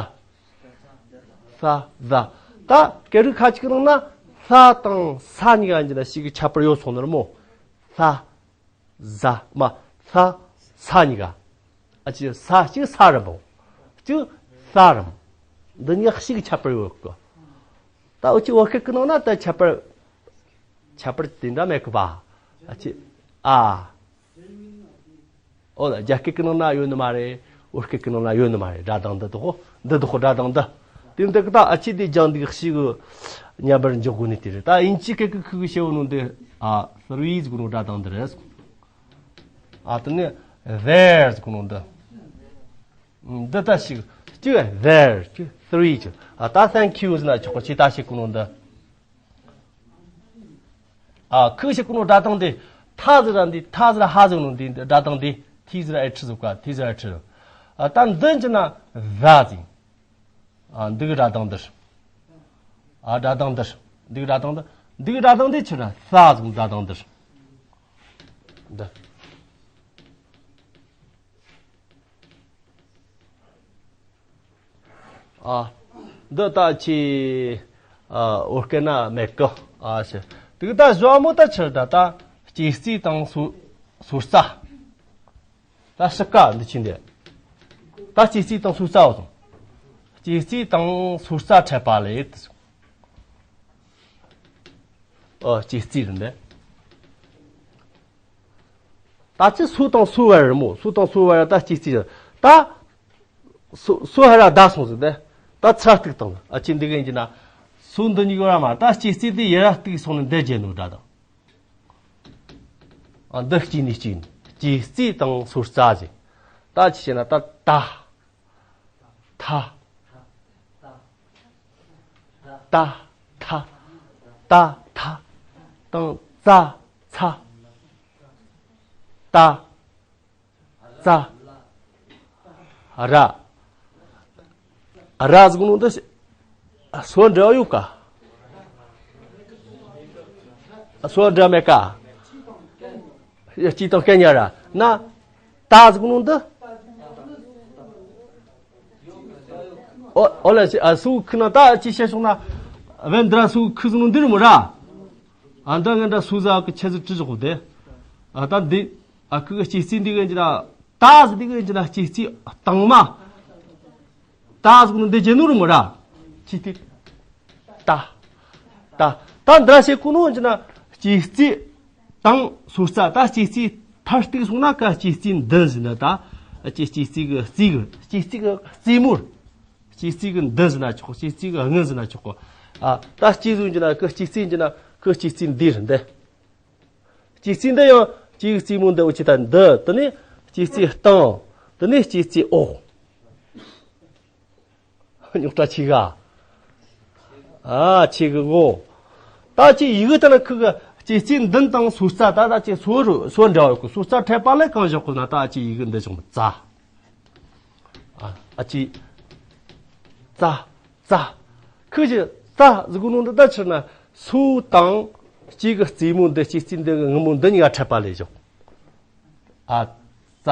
ས། ཟ། ད་སྐད་རིགས་ཁ་ཅིག་གི་ནང་ན་ས་དང་ས་གཉིས་ཀ་འཇི་ན་ཞིག་གི་ཁྱད་པར་ཡོད་སོང་ནི་རེད་མོ། ས། ཟ། མ། ས། ས་གཉིས་ཀ་ཨ་ཅི་ས་གཅིག་ས་རེད་མོ། གཅིག་ས་རེད་མོ། འདི་གཉིས་ཀ་ཞིག་གི་ཁྱད་པར་ཡོད་གི་ད་འུ་ཅི་བོད་སྐད་གི་ནང་ན་ད་ཁྱད་པར། ཁྱད་པར་དེ་འདྲ་མེད་གི་པ། ཨ་ཅི། ཨ། ཨོ་ལ་རྒྱ་སྐད་གི་ནང་ན་ཡོད་ནི་མ་རེད། བོད་སྐད་གི་ནང་ན་ཡོད་ནི་མ་རེད། སྒྲ་གདངས་འདི་དོ་ཁོ། འདི་དོ་ཁོ་སྒྲ་གདངས་འདི། དེ་འདི་གི་ད་ཨ་ཅི་དེ་ལྗང་འདི་གི་ཞིག་གི་མཉམ་པར་འཇོག་དགོས་ནི་དེ་རེད། ད་དབྱིན་ཇི་སྐད་གི་ཁུ་གི་ཤེའུ་ནོ་འདི། ཨ་three ཟེར་གོ་ནོ་སྒྲ་གདངས་འདི་རེད། ཨ་དེ་ནི་there ཟེར་གོ་ནོ་འདི། འདི་ད་ཞིག་གཅིག་there གཅིག་three གཅིག་ཨ་ད་thank you ཟེར་ན་ཆོག་གོ་ཅི་ད་ཞིག་གོ་ནོ་འདི། ཨ་ཁུ་ཞིག་གོ་ནོ་སྒྲ་གདངས་འདི། ཐ་ཟེར་ར་འདི། ཐ་ཟེར་ར་ཧ་ཟེར་ནོ་འདི་འདི་སྒྲ་གདངས་འདི། ཐི་ཟེར་ར་ཨེ་ཁྲི་ཟེར་ག་ཐི་ཟེར་ར་ཨེ་ཁྲི། ཨ་ད་འདི་འཇི་ན་ཟ་ཟིན། ཨ་འདི་གི་སྒྲ་གདངས་འདི། ཨ་སྒྲ་གདངས་འདི། འདི་གི་སྒྲ་གདངས་འདི། འདི་གི་སྒྲ་གདངས་འདི་ཆི་ར་ས་ཟིན་སྒྲ་གདངས་འདི། འདི། ཨ། འདི་ལྟ་ཅི། ཨ་བོད་སྐད་ན་མེད་གི་ཨ་ཞེ། དེ་གི་ད་བཟོ་མོ་ད་ཆི་ད་ད་སྐྱེ་རྩིས་དང་སོ་སོ་རྩ། ད་ཤི་ཀ་འདི་ཆི་འདི། ད་སྐྱེ་རྩིས་དང་སོ་རྩ་བ་སོང་། སྐྱེ་རྩིས་དང་སོ་རྩ་འཕྲད་པ་ལས། ཨ་སྐྱེ་རྩིས་རེད་འདི། ད་ཅི་སོ་དང་སོ་བར་རེད་མོ། སོ་དང་སོ་བར་ད་སྐྱེ་རྩིས་རེད། ད། སོ་སོ་ཧ་ར་ད་སོང་ཟིག་དེ། ད་ཚ་གཏུག་དང་ཨ་ཅི་འདི་གན་གྱི་ན། སོ་འདི་གཉིས་ཀ་མ་ད་སྐྱེ་རྩིས་དེ་ཡ་ར་གཏུག་སོང་ནས་འདི་བརྗེད་ནོ་སྒྲ་དང་། ཨ་འདི་གཅིག་ནས་གཅིག་ནས་སྐྱེ་རྩིས་དང་སོ་རྩ་ཟེར། ད་ཅི་བྱས་ན་ད་ད། ཐ། ད་ཐ། ད་ཐ། དང་ཙ་ཚ། ད། ཙ། ར། ར་ཟེར་གོ་ནོ་འདི་སོ་འདྲ་ཡོད་ཀ་སོ་འདྲ་མེད་ཀ་གཅིག་དང་སྐད་ཉར་ར་ན། ད་ཟེར་གོ་ནོ་འདི། ཨོ་ཨོ་ལ་སུ་ཁུ་ན་ད་ཅི་བཤད་སོང་ན། བན་དྲ་སུ་ཁུ་ཟེར་ནོ་འདི་རུ་མོ་ར། ཨ་འདྲ་ངན་འདྲ་སུ་ཟ་གི་ཆེ་ཟི་ཀྲི་ཟི་གོ་དེ། ཨ་ད་འདི། ཨ་ཁུ་གི་སྐྱེ་རྩིས་འདི་གི་འཇི་ན། ད་ཟི་འདི་གི་འཇི་ན་སྐྱེ་རྩིས་དང་མ། ད་ཟི་གི་ནི་འདི་བརྗེད་ནོ་རུ་མོ་ར། ཅི་སྟེ། ད། ད། ད་འདྲ་བྱེད་གོ་ནོ་འཇི་ན་སྐྱེ་རྩིས་དང་སོ་རྩ། ད་སྐྱེ་རྩིས་མཐར་གཏུགས་སོང་ན་ཀ་སྐྱེ་རྩིས་འདི་ཟི་ན་ད། ཨ་ཅི་སྐྱེ་རྩིས་གི་རྩིས་གི་སྐྱེ་རྩིས་གི་རྩེ་མོར། སྐྱེ་རྩིས་གི་འདི་ཟི་ན་ཆོག་སྐྱེ་རྩིས་གི་དངུལ་ཟི་ན་ཆོག་གོ་ཨ་ད་སྐྱེ་ཟུང་འཇི་ན་ཀི་སྐྱེ་རྩིས་འཇི་ན་ཀི་སྐྱེ་རྩིས་འདི་རེད་འདི། སྐྱེ་རྩིས་འདི་ཡང་སྐྱེ་རྩིས་མོ་འདི་འུ་ཅི་ད་འདི་དེ་ནི་སྐྱེ་རྩིས་སྟེང་། དེ་ནི་སྐྱེ་རྩིས་འོག་རྙོག་དྲ་ཆེ་ག་ཨ་ཆེ་གི་ངོ་། ད་ཅི་ཡི་གེ་ལྟར་ན་ཁུ་གི་སྐྱེ་རྩིས་མདུན་དང་སོ་རྩ། ད་ད་ཅི་སོ་རུ་སོ་འདྲ་བ་གི་སོ་རྩ་འཕྲད་པ་ལས་གང་བཞག་གོ་ན་ད་ཅི་ཡི་གེ་འདི་བྱུང་ཙ། ཨ་ཨ་ཅི། ཙ། ཙ། ཁུ་ཅི་ཙ་ཟེར་གོ་ནོ་འདི་ད་ཕྱིར་ན་སོ་དང་སྐྱེ་གི་རྩེ་མོ་འདི་སྐྱེ་རྩིས་འདི་གི་ངུ་མོ་འདི་གཉིས་ཀ་འཕྲད་པ་ལས་བྱུང་། ཨ། ཙ་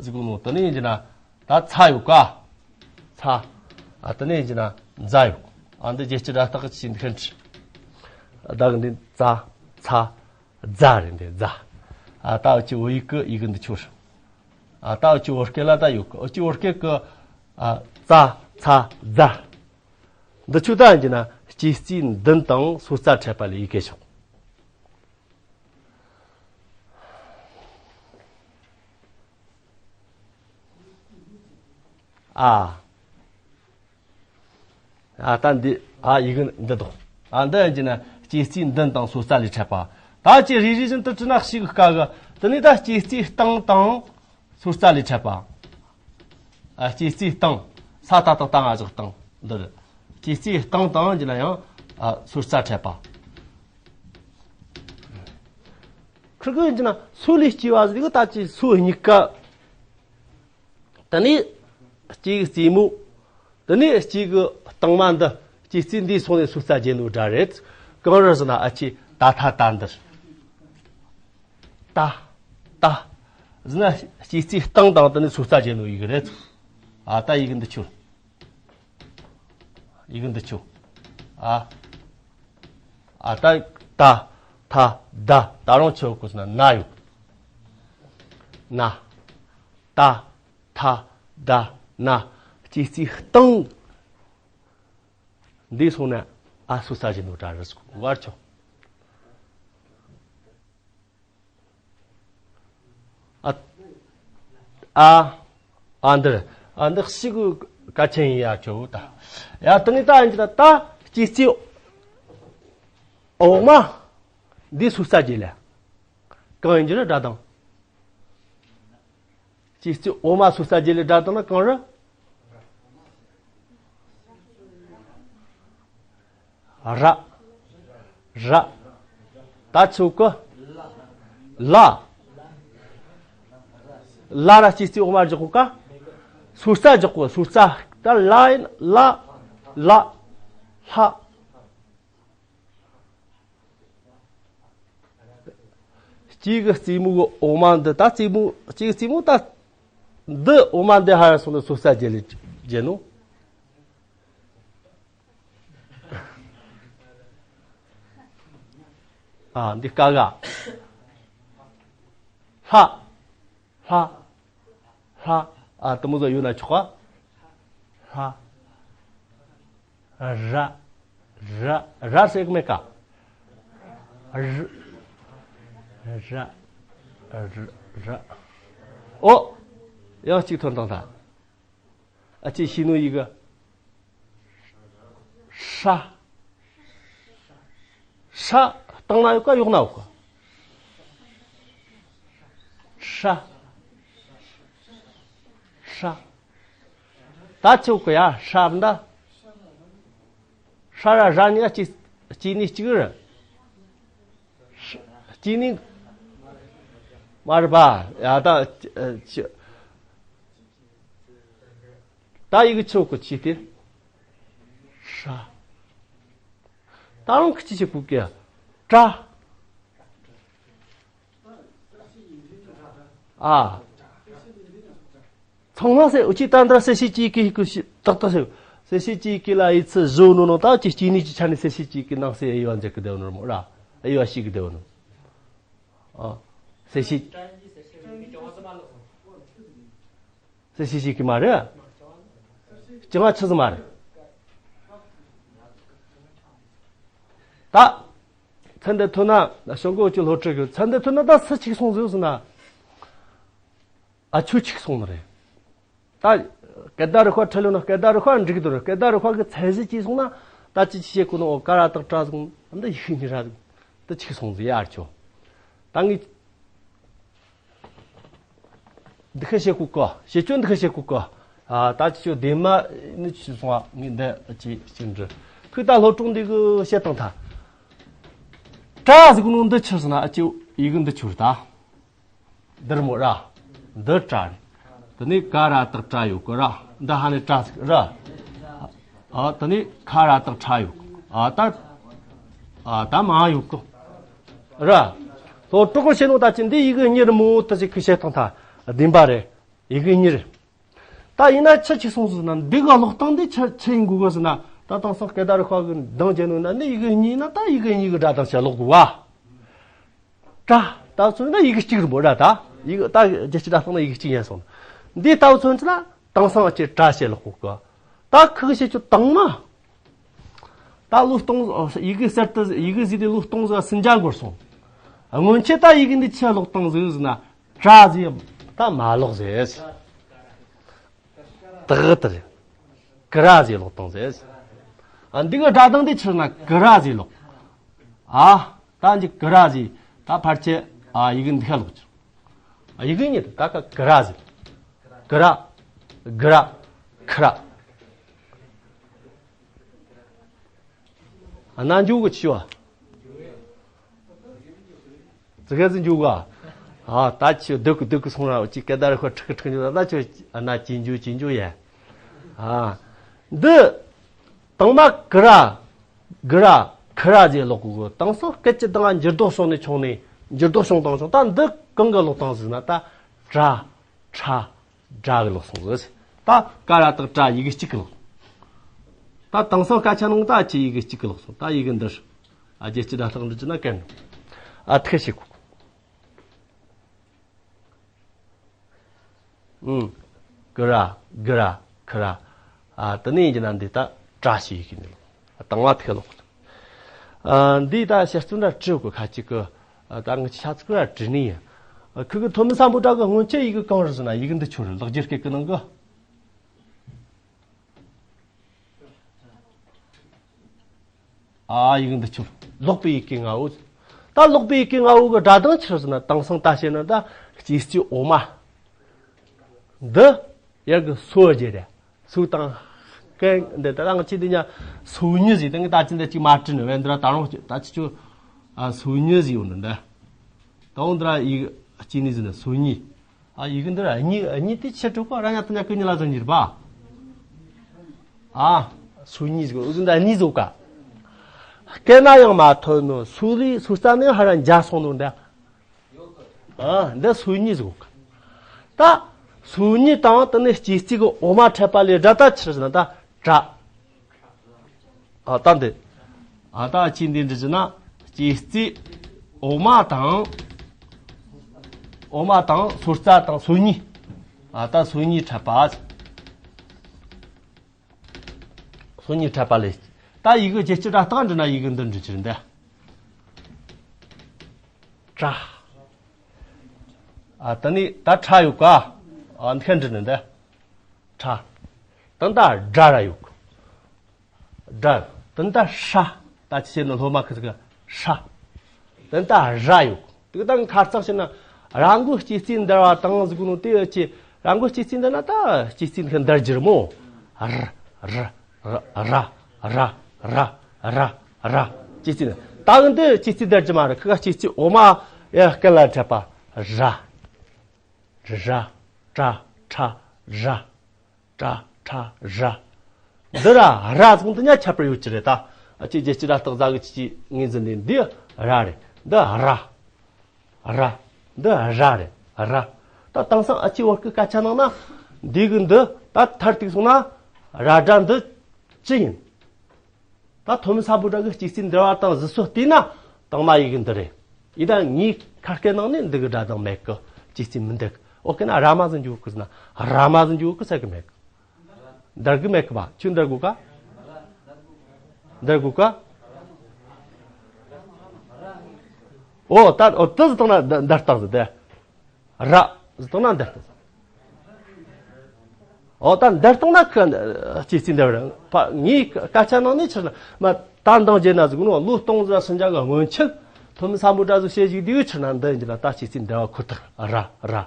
ཟེར་གོ་ནོ་དེ་ནས་ཡིན་གྱི་ན་ད་ཚ་ཡོད་ཀ་ཚ། ཨ་དེ་ནས་ཡིན་གྱི་ན་ཛ་ཡོད། ཨ་འདི་རྒྱལ་སྤྱི་སྒྲ་རྟགས་ཀྱི་ཆེ་འདི་ཁན་ཁྲི། ཨ་ད་གི་འདི་ཙ་ཚ་ཛ་རེད་འདི་ཛ། ཨ་ད་འུ་ཅི་བོད་ཡིག་གི་ཡི་གེ་འདི་ཆོ་རེད། ཨ་ད་འུ་ཅི་བོད་སྐད་ལ་ད་ཡོད་གི་འུ་ཅི་བོད་སྐད་གི་ཨ་ཙ་ཚ་ཛ། འདི་ཆོ་ད་ཡིན་གྱི་ན་སྐྱེ་རྩིས་མདུན་དང་སོ་རྩ་འཕྲད་པ་ལས་ཡི་གེ་ཆོག་ཨ། ཨ་ད་འདི་ཨ་ཡི་གེ་འདི་དང་ ཨ། འདི་ཡིན་གྱི་ན་སྐྱེ་རྩིས་མདུན་དང་སོ་རྩ་ལས་འཕྲད་པ། ད་ཅི་རེ་རེ་བཞིན་དུ་བྲིས་ན་ཞིག་དཀའ་གི། དེ་ནས་ད་སྐྱེ་རྩིས་སྟེང་དང་སོ་རྩ་ལས་འཕྲད་པ། ཨ། སྐྱེ་རྩིས་སྟེང་། ས་ཏ་བཏགས་སྟ་ང་བཞག་སྟེང་། འདིར་སྐྱེ་རྩིས་སྟེང་དང་ཡིན་གྱི་ན་ཡང་། ཨ། སོ་རྩ་འཕྲད་པ། ཁིར་གི་ཡིན་གྱི་ན་སོ་ལས་སྐྱེ་བ་ཟིག་ད་ཅི་སོ་གཉིས་ཀ། དེ་ནས་སྐྱེ་གི་རྩེ་མོ། དེ་ནས་སྐྱེ་གི་སྟེང་མ་འདི། སྐྱེ་རྩིས་འདི་སོང་ནས་སོ་རྩ་བརྒྱབ་ནོ་འདྲ་རེད། གང་རེད་ཟེར་ན་ཨ་ཅེ་ད་ཐ་ད་འདིར། ད། ད། ཟེར་ན་སྐྱེ་རྩིས་སྟེང་དང་དེ་ནས་སོ་རྩ་བརྒྱབ་ནོ་ཡི་གེ་རེད། ཨ། ད་ཡི་གེ་འདི་ཆོད། ཡི་གེ་འདི་ཆོད། ཨ། ཨ། ད། ད། ཐ། ད། ད་རུང་ཆོད་གོ་ཟེར་ན་ན་ཡོད། ན། ད། ཐ། ད། ན། སྐྱེ་རྩིས་སྟེང་། འདི་སོང་ན་ཨ་སོ་རྩ་བརྒྱབ་ནོ་འདྲ་རེད་ཟེར་གོ་བར་ཆོག། ཨ། ཨ། ཨ་འདིར། ཨ་འདི་ཞིག་གི་གལ་ཆེན་ཡིན་ཡ་ཆོག་ད། ཡ། དེ་ནས་ད་ཡིན་གྱི་ད་ད་སྐྱེ་རྩིས་འོག་མ་འདི་སོ་རྩ་བརྒྱབ་ལ། གང་ཡིན་གྱི་རེད་སྒྲ་གདངས། སྐྱེ་རྩིས་འོག་མ་སོ་རྩ་བརྒྱབ་ལ་སྒྲ་གདངས་ན་གང་རེད། ར། ར། ད་ཆོག་གི། ལ། ལ་ར་སྐྱེ་རྩིས་འོག་མ་རྒྱག་གོ་ཀ། སོ་རྩ་རྒྱག་གོ། སོ་རྩ། ད་ལ་ཡིན། ལ། ལ། ལྷ། སྐྱེ་གི་རྩེ་མོ་གི་འོག་མ་འདི། ད་རྩེ་མོ། སྐྱེ་གི་རྩེ་མོ་ད་འདི་འོག་མ་འདི་ཧ་ར་སོང་ནས་སོ་རྩ་བརྒྱབ་ལ་བརྒྱབ་ནོ། ཨ། འདི་ཀ་ག། ལྷ། ལྷ། ལྷ། ཨ། དེ་མོ་ཟིག་ཡོད་ན་ཆོག་ག། ལྷ། ར། ར། ར་ཟེར་གི་མེད་ཀ། ར། ར། ར། ར། ཨོ། ཡང་གཅིག་ཐོན་དང་ད། ཨ་ཅེ་ཤི་ནོ་ཡི་གེ། ཧྲ། ཧྲ། སྟེང་ན་ཡོད་ཀ་འོག་ན་ཡོད་ཀ། ཧྲ། ཧྲ། ད་ཆོག་གི་ཡ། ཧྲ་འདི། ཧྲ་ར་ར་གཉིས་ཀ་སྐྱེ་ནི་གཅིག་རེད། སྐྱེ་ནི་མ་རེད་པ། ཡ། ད་ད་ཡི་གེ་ཆོག་གི་ཆི་སྟེ། ཧྲ། ད་རུང་གི་ཆི་ཆི་གུ་གི། ཏྲ། ཨ། ཚང་མ་སེ་འུ་ཅི་ད་འདྲ་སེ་ཤི་ཅི་གི་གུ་ཤི་ཏག་ཏག་སེ། སེ་ཤི་ཅི་གི་ལ་ཡི་ཚི་བཟོ་ནོ་ནོ་ད་ཅི་སྐྱེ་ནི་ཅི་ཆ་ནི་སེ་ཤི་ཅི་གི་ནང་སེ་ཨེ་ཡོད་འཛེ་གི་དེ་ནོ་མོ་ར། ཨེ་ཡོད་ཤི་གི་དེ་ནོ། ཨ། སེ་ཤི། སེ་ཤི་ཅི་གི་མ་རེད། ཅི་ང་ཆི་ཟི་མ་རེད། ད། ཚན་འདི་ཐོན་ན་ཞང་གོ་ཅི་ལྷོ་ཁྲི་གི་ཚན་འདི་ཐོན་ན་ད་སུ་ཆིག་སོང་ཟིག་ཟེར་ན། ཨ་ཆོ་ཆིག་སོང་ནི་རེད། ད་སྐད་བརྡ་རིག་པ་ཁྲིད་ལོ་ན་སྐད་བརྡ་རིག་པ་འགྲིག་འདུག་རེད། སྐད་བརྡ་རིག་པ་གི་ཚད་གཞི་ཅི་སོང་ན་ད་ཅི་ཅི་བྱེད་གོ་ནོ། ཨོ་ཀ་ར་བཏགས་ཀྲ་ཟིག་འདི་ཡིག་གཉིས་ར་ཟིག་འདི་ཆིག་སོང་ཟིག་ཡ་ཆོ། ད་ངས་འདི་ཁ་བཤད་གོ་གི། བཤད་ཆོ་འདི་ཁ་བཤད་གོ་གི། ཨ། ད་ཅི་ཆོ་དེ་མ་ནི་ཆི་སོང་བ་ངས་འདི་ཅི་ཅི་འདྲི། ཁོས་ད་སློབ་ཕྲུག་འདི་གི་བཤད་སྟངས་ཐ། ཀྲ་ཟིག་ནོ་འདི་ཆི་ཟེར་ན་ཨ་ཅེ་ཡི་གེ་འདི་ཆོ་རེད་ད། འདིར་མོ་ར། འདི་ཀྲ་རེད། དེ་ནས་ཀ་ར་བཏགས་ཀྲ་ཡོད་གི་ར། འདི་ཧ་ནས་ཀྲ་ཟིག་ར། ཨ། དེ་ནས་ཁ་ར་བཏགས་ཁྲ་ཡོད་གི། ཨ། ད། ཨ། ད་མ་ཡོད་གི་ར། སློབ་ཕྲུག་གི་བཤད་ནོ་ད་ཅི་འདི་ཡི་གེ་གཉིས་རེད་མོ། ད་ཅི་ཁོས་བཤད་སྟངས་ཐ་བདེན་པ་རེད། ཡི་གེ་གཉིས་རེད། ད་ཡིན་ན་ཆི་ཆིག་སོང་ཟིག་ཟེར་ན་འདི་ག་ཀློག་སྟངས་འདི་ཆི་ཆི་ཡིན་དགོས་གི་ཟེར་ན། ད་དེང་སང་སྐད་བརྡ་རིག་པ་གི་གདངས་བརྒྱབ་ནོ་ན་འདི་ཡི་གེ་གཉིས་ན་ད་ཡི་གེ་གཉིས་གི་སྒྲ་གདངས་བྱས་ཀློག་དགོས་བ། ཀྲ། ད་མཚོན་ན་ཡི་གེ་གཅིག་རེད་མོ་ར་ད། ཡི་གེ་ད་རྒྱལ་སྤྱི་སྒྲ་གདངས་ན་ཡི་གེ་གཅིག་ཡིན་སོང་། འདི་ད་མཚོན་ན་དེང་སང་ཅི་ཀྲ་བྱས་ཀློག་དགོས་གི། ད་ཁི་གི་བཤད་ཆོ་དང་མ། ད་ལོ་སྟོང་ཡི་གེ་གསར་དུ་ཡི་གེ་ཟིག་དེ་ལོ་སྟོང་ཟིག་སུན་ཅང་འགོར་སོང་། སྔོན་ཆད་ད་ཡི་གེ་འདི་ཆི་ཀློག་སྟངས་ཟིག་ཟེར་ན། ཀྲ་ཟིག་ད་མ་ཀློག་ཟེར། ཏག་ཏག་རེད། ཀ་ར་ཟིག་ཀློག་སྟངས་ཟེར། ཨ། འདི་གི་སྒྲ་གདངས་དེ་ཆི་ཟེར་ན་ཀི་ར་ཟེར་ལོག་ཨ། ད་འདི་ཀི་ར་ཟེར། ད་ཕལ་ཆེར་ཨ་ཡི་གེ་འདི་ཁ་ལོག་ཅིག་ཨ། ཡི་གེ་གཉིས་ད་ཀ་ཀི་ར་ཟེར། ཀི་ར། གི་ར། ཁི་ར། ཨ། ན་འཇུག་གི་ཆི་བ། ཙི་གེ་ཙི་འཇུག་ག་ཨ། ད་ཆི་སྡུག་གི་སྡུག་གི་སོང་ར་ཅིག་སྐད་བརྡ་རི་ཁོ་ཁྲིག་ཁྲིག་འཇུག་ད་ཆི་ཨ་ན་ཅི་འཇུག་ཅི་འཇུག་ཡ། ཨ། འདི། དང་མ་ཀི་ར། གི་ར། ཁི་ར་ཟེར་ལོག་གི་གོ། དེང་སང་སྐད་ཀྱི་གདངས་འགྱུར་ལྡོག་བྱུང་ནས་བྱུང་ནས་འགྱུར་ལྡོག་བྱུང་དང་བྱུང་། ད་འདི་གང་གི་ལོག་སྟངས་ཟེར་ན་ད་ཏྲ། ཁྲ། སྒྲ་གི་ལོག་སོང་ཟེར། ད་ཀ་ར་དང་ཏྲ་ཡི་གེ་གཅིག་གི་ལོག་ད་དེང་སང་སྐད་ཆ་ནང་ད་ཆི་ཡི་གེ་གཅིག་གི་ལོག་སོང་། ད་ཡི་གེ་འདིར། ཨ། རྒྱལ་སྤྱི་སྒྲ་རྟགས་འདི་ཅི་ན་ཀན། ཨ། ཐེ་ཤི་གོ། ཨུང་། གི་ར། གི་ར། ཁི་ར། ཨ། དེ་ནས་ཡིན་གྱི་ན་འདི་ད་ཏྲ་ཞིག་ཡིན་གྱི་འདུག་དང་བ་ཐེ་ལོག་ཨ། འདི་ད་ཤ་སྟོན་ར་བྲིས་གོ་ཁ་ཅིག་གི་ཨ། ད་ངི་ཆ་ཚིག་ར་བྲིས་ནི་ཡིན། ཨ། ཁུ་གི་ཐོན་མི་སམ་བྷོ་ཊ་གི་སྔོན་ཆད་ཡི་གེ་གང་རེད་ཟེར་ན་ཡི་གེ་འདི་ཆོ་རེད། ལེགས་སྦྱར་སྐད་ཀྱི་ནང་གི་ཨ། ཡི་གེ་འདི་ཆོ་ལོག་པའི་ཡི་གེ་ལྔ་བོ། ད་ལོག་པའི་ཡི་གེ་ལྔ་བོ་གི་སྒྲ་གདངས་ཆི་རེད་ཟེར་ན་དེང་སང་ད་བཤད་ན་ད་སྐྱེ་སྤྱི་འོག་མ། འདི་ཡར་གི་སོ་རྒྱས་རེད། སོ་དང་ཀན། འདི་ད་ང་ཆི་འདི་ཉ་སོ་གཉིས་ཟིག་ད་ངི་ད་ཅི་འདི་ཅིག་མ་བྲིས་ནི་བས་འདི་ར་ད་རུང་ད་ཅི་ཆོ། ཨ། སོ་གཉིས་ཟིག་ཡོད་ནི་འདི། ད་འོང་འདི་ར་ཡི་གེ་གཅིག་ནི་ཟིག་ནི་སོ་གཉིས། ཨ། ཡི་གེ་འདི་ར་གཉིས་གཉིས་དེ་ཆི་འགྲོ་གོ་ར་ཉ་ད་ཉ་ཀི་གཉིས་ལ་ཟིན་གྱིར་པ། ཨ། སོ་གཉིས་ཟིག་འུ་ཟིན་ད་གཉིས་ཟིག་ག་ཀན་ན་ཡང་མ་ཐོན་ནོ། སོ་ལི་སོ་རྩ་ནས་ཧ་ར་འཇའ་སོང་ནོ་འདི། ཨ། འདི་སོ་གཉིས་ཟིག་ག་ད་སོ་གཉིས་དང་དེ་ནས་སྐྱེ་སྤྱི་གི་འོག་མ་འཕྲད་པ་ལས་སྒྲ་ད་ཆི་ཟེར་ན་ད་ཏྲ། ཨ། ད་འདི། ཨ། ད་ཅི་འདི་འདྲི་ཟེར་ན་སྐྱེ་སྤྱི་འོག་མ་དང་། འོག་མ་དང་སོ་རྩ་དང་སོ་གཉིས། ཨ། ད་སོ་གཉིས་འཕྲད་པ། སོ་གཉིས་འཕྲད་པ་ལས། ད་ཡི་གེ་རྒྱལ་སྤྱི་སྒྲ་རྟགས་འབྲི་ན་ཡི་གེ་འདི་འབྲི་རྒྱུ་རེད་འདི། ཏྲ། ཨ། ད་ནི་ད་ཁྲ་ཡོད་ག་ཨ། འདི་ཁ་འབྲི་ནི་འདི། ཁྲ། ད་ད་སྒྲ་ར་ཡོད་ག་སྒྲ། ད་ད་ཧྲ། ད་ཅི་བྱས་ནི་སློབ་མ་ཁི་ཟིག་གི་ཧྲ། ད་ད་ར་ཡོད་ག་དེ་ད་ཁ་རྩང་བྱས་ན་ར་མགོ་སྐྱེ་སྤྱི་འདར་བ་དང་ཟིག་ནོ་དེ་ཡོད་ཀྱི། ར་མགོ་སྐྱེ་སྤྱི་འདར་ན་ད་སྐྱེ་སྤྱི་འདི་ཁ་འདར་རྒྱུ་རེད་མོ། ར་ར་ར་ར་ར་ར་ར། སྐྱེ་སྤྱི་ད་གི་འདི་སྐྱེ་སྤྱི་འདར་རྒྱུ་མ་རེད། ཁི་ཁ་སྐྱེ་སྤྱི་འོག་མ་ཡ་སྐད་ལ་འཕྲད་པ། ར་ར་ཏྲ་ཁྲ་ར། ཏྲ་ཁྲ་ར། འདི་ར་ར་ཟུང་དུ་ཉ་ཁྱད་པར་ཡོད་ཀྱི་རེད་ད། ཨ་ཅེ་རྒྱལ་སྤྱི་ར་རྟགས་ཟ་གི་ཅི་ཅི་ངོས་འཛིན་ནས་འདི་ར་རེད། འདི་ར། ར། འདི་ར་རེད་ར། ད་དེང་སང་ཨ་ཅེ་བོད་སྐད་སྐད་ཆ་ནང་ན་འདི་གི་འདི་ད་མཐར་གཏུགས་སོང་ན་ར་སྒྲ་འདི་ཅི་ཡིན། ད་ཐོན་མི་སམ་བྷོ་ཊ་གི་སྐྱེ་སྤྱི་འདར་བ་དང་གཟུགས་སོགས་བལྟས་ན་དང་མ་ཡི་གེ་འདི་རེད། ཡིན་ད་ངའི་ཁ་སྐད་ནང་ནས་འདི་གི་སྒྲ་གདངས་མེད་གི་སྐྱེ་སྤྱི་མི་འདུག་འོ་གི་ན་ར་མ་ཟིག་འཇུག་གི་ཟེར་ན་ར་མ་ཟིག་འཇུག་གི་ཟེར་གི་མེད་གི་འདར་གི་མེད་གི་བ། ཁྱོད་འདར་དགོས་ག་འདར་དགོས་ག་འོ་ད་འོ་དེ་ཟིག་བཏང་ན་འདར་བཏང་ཟིག་དེ། ར་ཟེར་བཏང་ན་འདི་ལྟ། འོ་ད་འདི་བཏང་ན་ཁ་སྐྱེ་སྤྱི་འདི་རེད་པ། ངའི་སྐད་ཆ་ནང་ནས་ཕྱིར་ན་མ་ད་འདང་བརྗེད་ན་ཟིག་ནོ། ལོ་སྟོང་ཟིག་སུམ་བརྒྱ་གི་སྔོན་ཆད་ཐོན་མི་སམ་བྷོ་ཊ་ཟིག་བཤད་ཞིག་དུས་ཕྱིར་ན་འདི་ཡིན་གྱི་ན་ད་སྐྱེ་སྤྱི་འདི་བ་ཁོ་ཐག་ར་ར།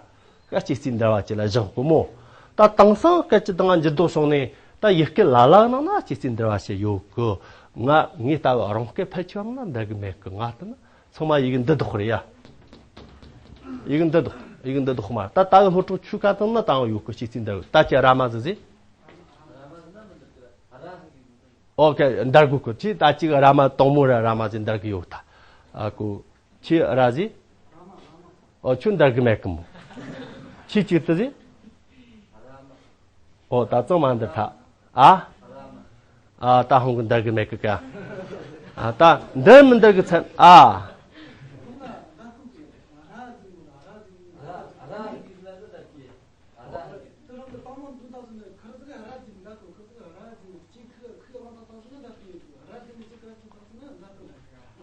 ཁ་སྐྱེ་སྤྱི་འདི་བ་ཅི་ལ་བཞག་གོ་མོ། ད་དེང་སང་སྐད་ཀྱི་སྟེང་འགྱུར་ལྡོག་བྱུང་ནས་ད་ཡི་གེ་ལ་ལ་ནང་ན་སྐྱེ་སྤྱི་འདི་བ་ཞེས་ཡོད་གི་ང་ངའི་ལྟ་བུ་རང་སྐད་ཕལ་ཆེ་བ་ནང་ན་འདི་གི་མེད་གི་ང་ལྟ་ན། ཚང་མ་ཡི་གེ་འདི་ལྡོག་རེད་ཡ། ཡི་གེ་འདི་ལྡོག་ཡི་གེ་འདི་ལྡོག་མ་ད་ད་གི་སློབ་ཕྲུག་ཆུ་ཁ་དང་ན་དང་ཡོད་གི་སྐྱེ་སྤྱི་འདི་ད་ཅི་ར་མ་ཟི་ཟི། ཨོ་ཁེ་འདར་གི་གི་ཅི་ད་ཅི་གི་ར་མ་དང་མོ་ར་ར་མ་ཟི་འདར་གི་ཡོད་ད། ཨ་ཀུ་ཆི་ར་ཟི། ཨོ་ཆུ་འདར་གི་མེད་གི་མོ། ཆི་ཅི་ཏི་ཟི། ཨོ་ད་ཙང་མ་འདི་ཐ། ཨ། ཨ་ད་ཧོང་གི་འདར་གི་མེད་གི་ཀ་ཨ་ད་འདི་མི་འདར་གི་ཚན། ཨ།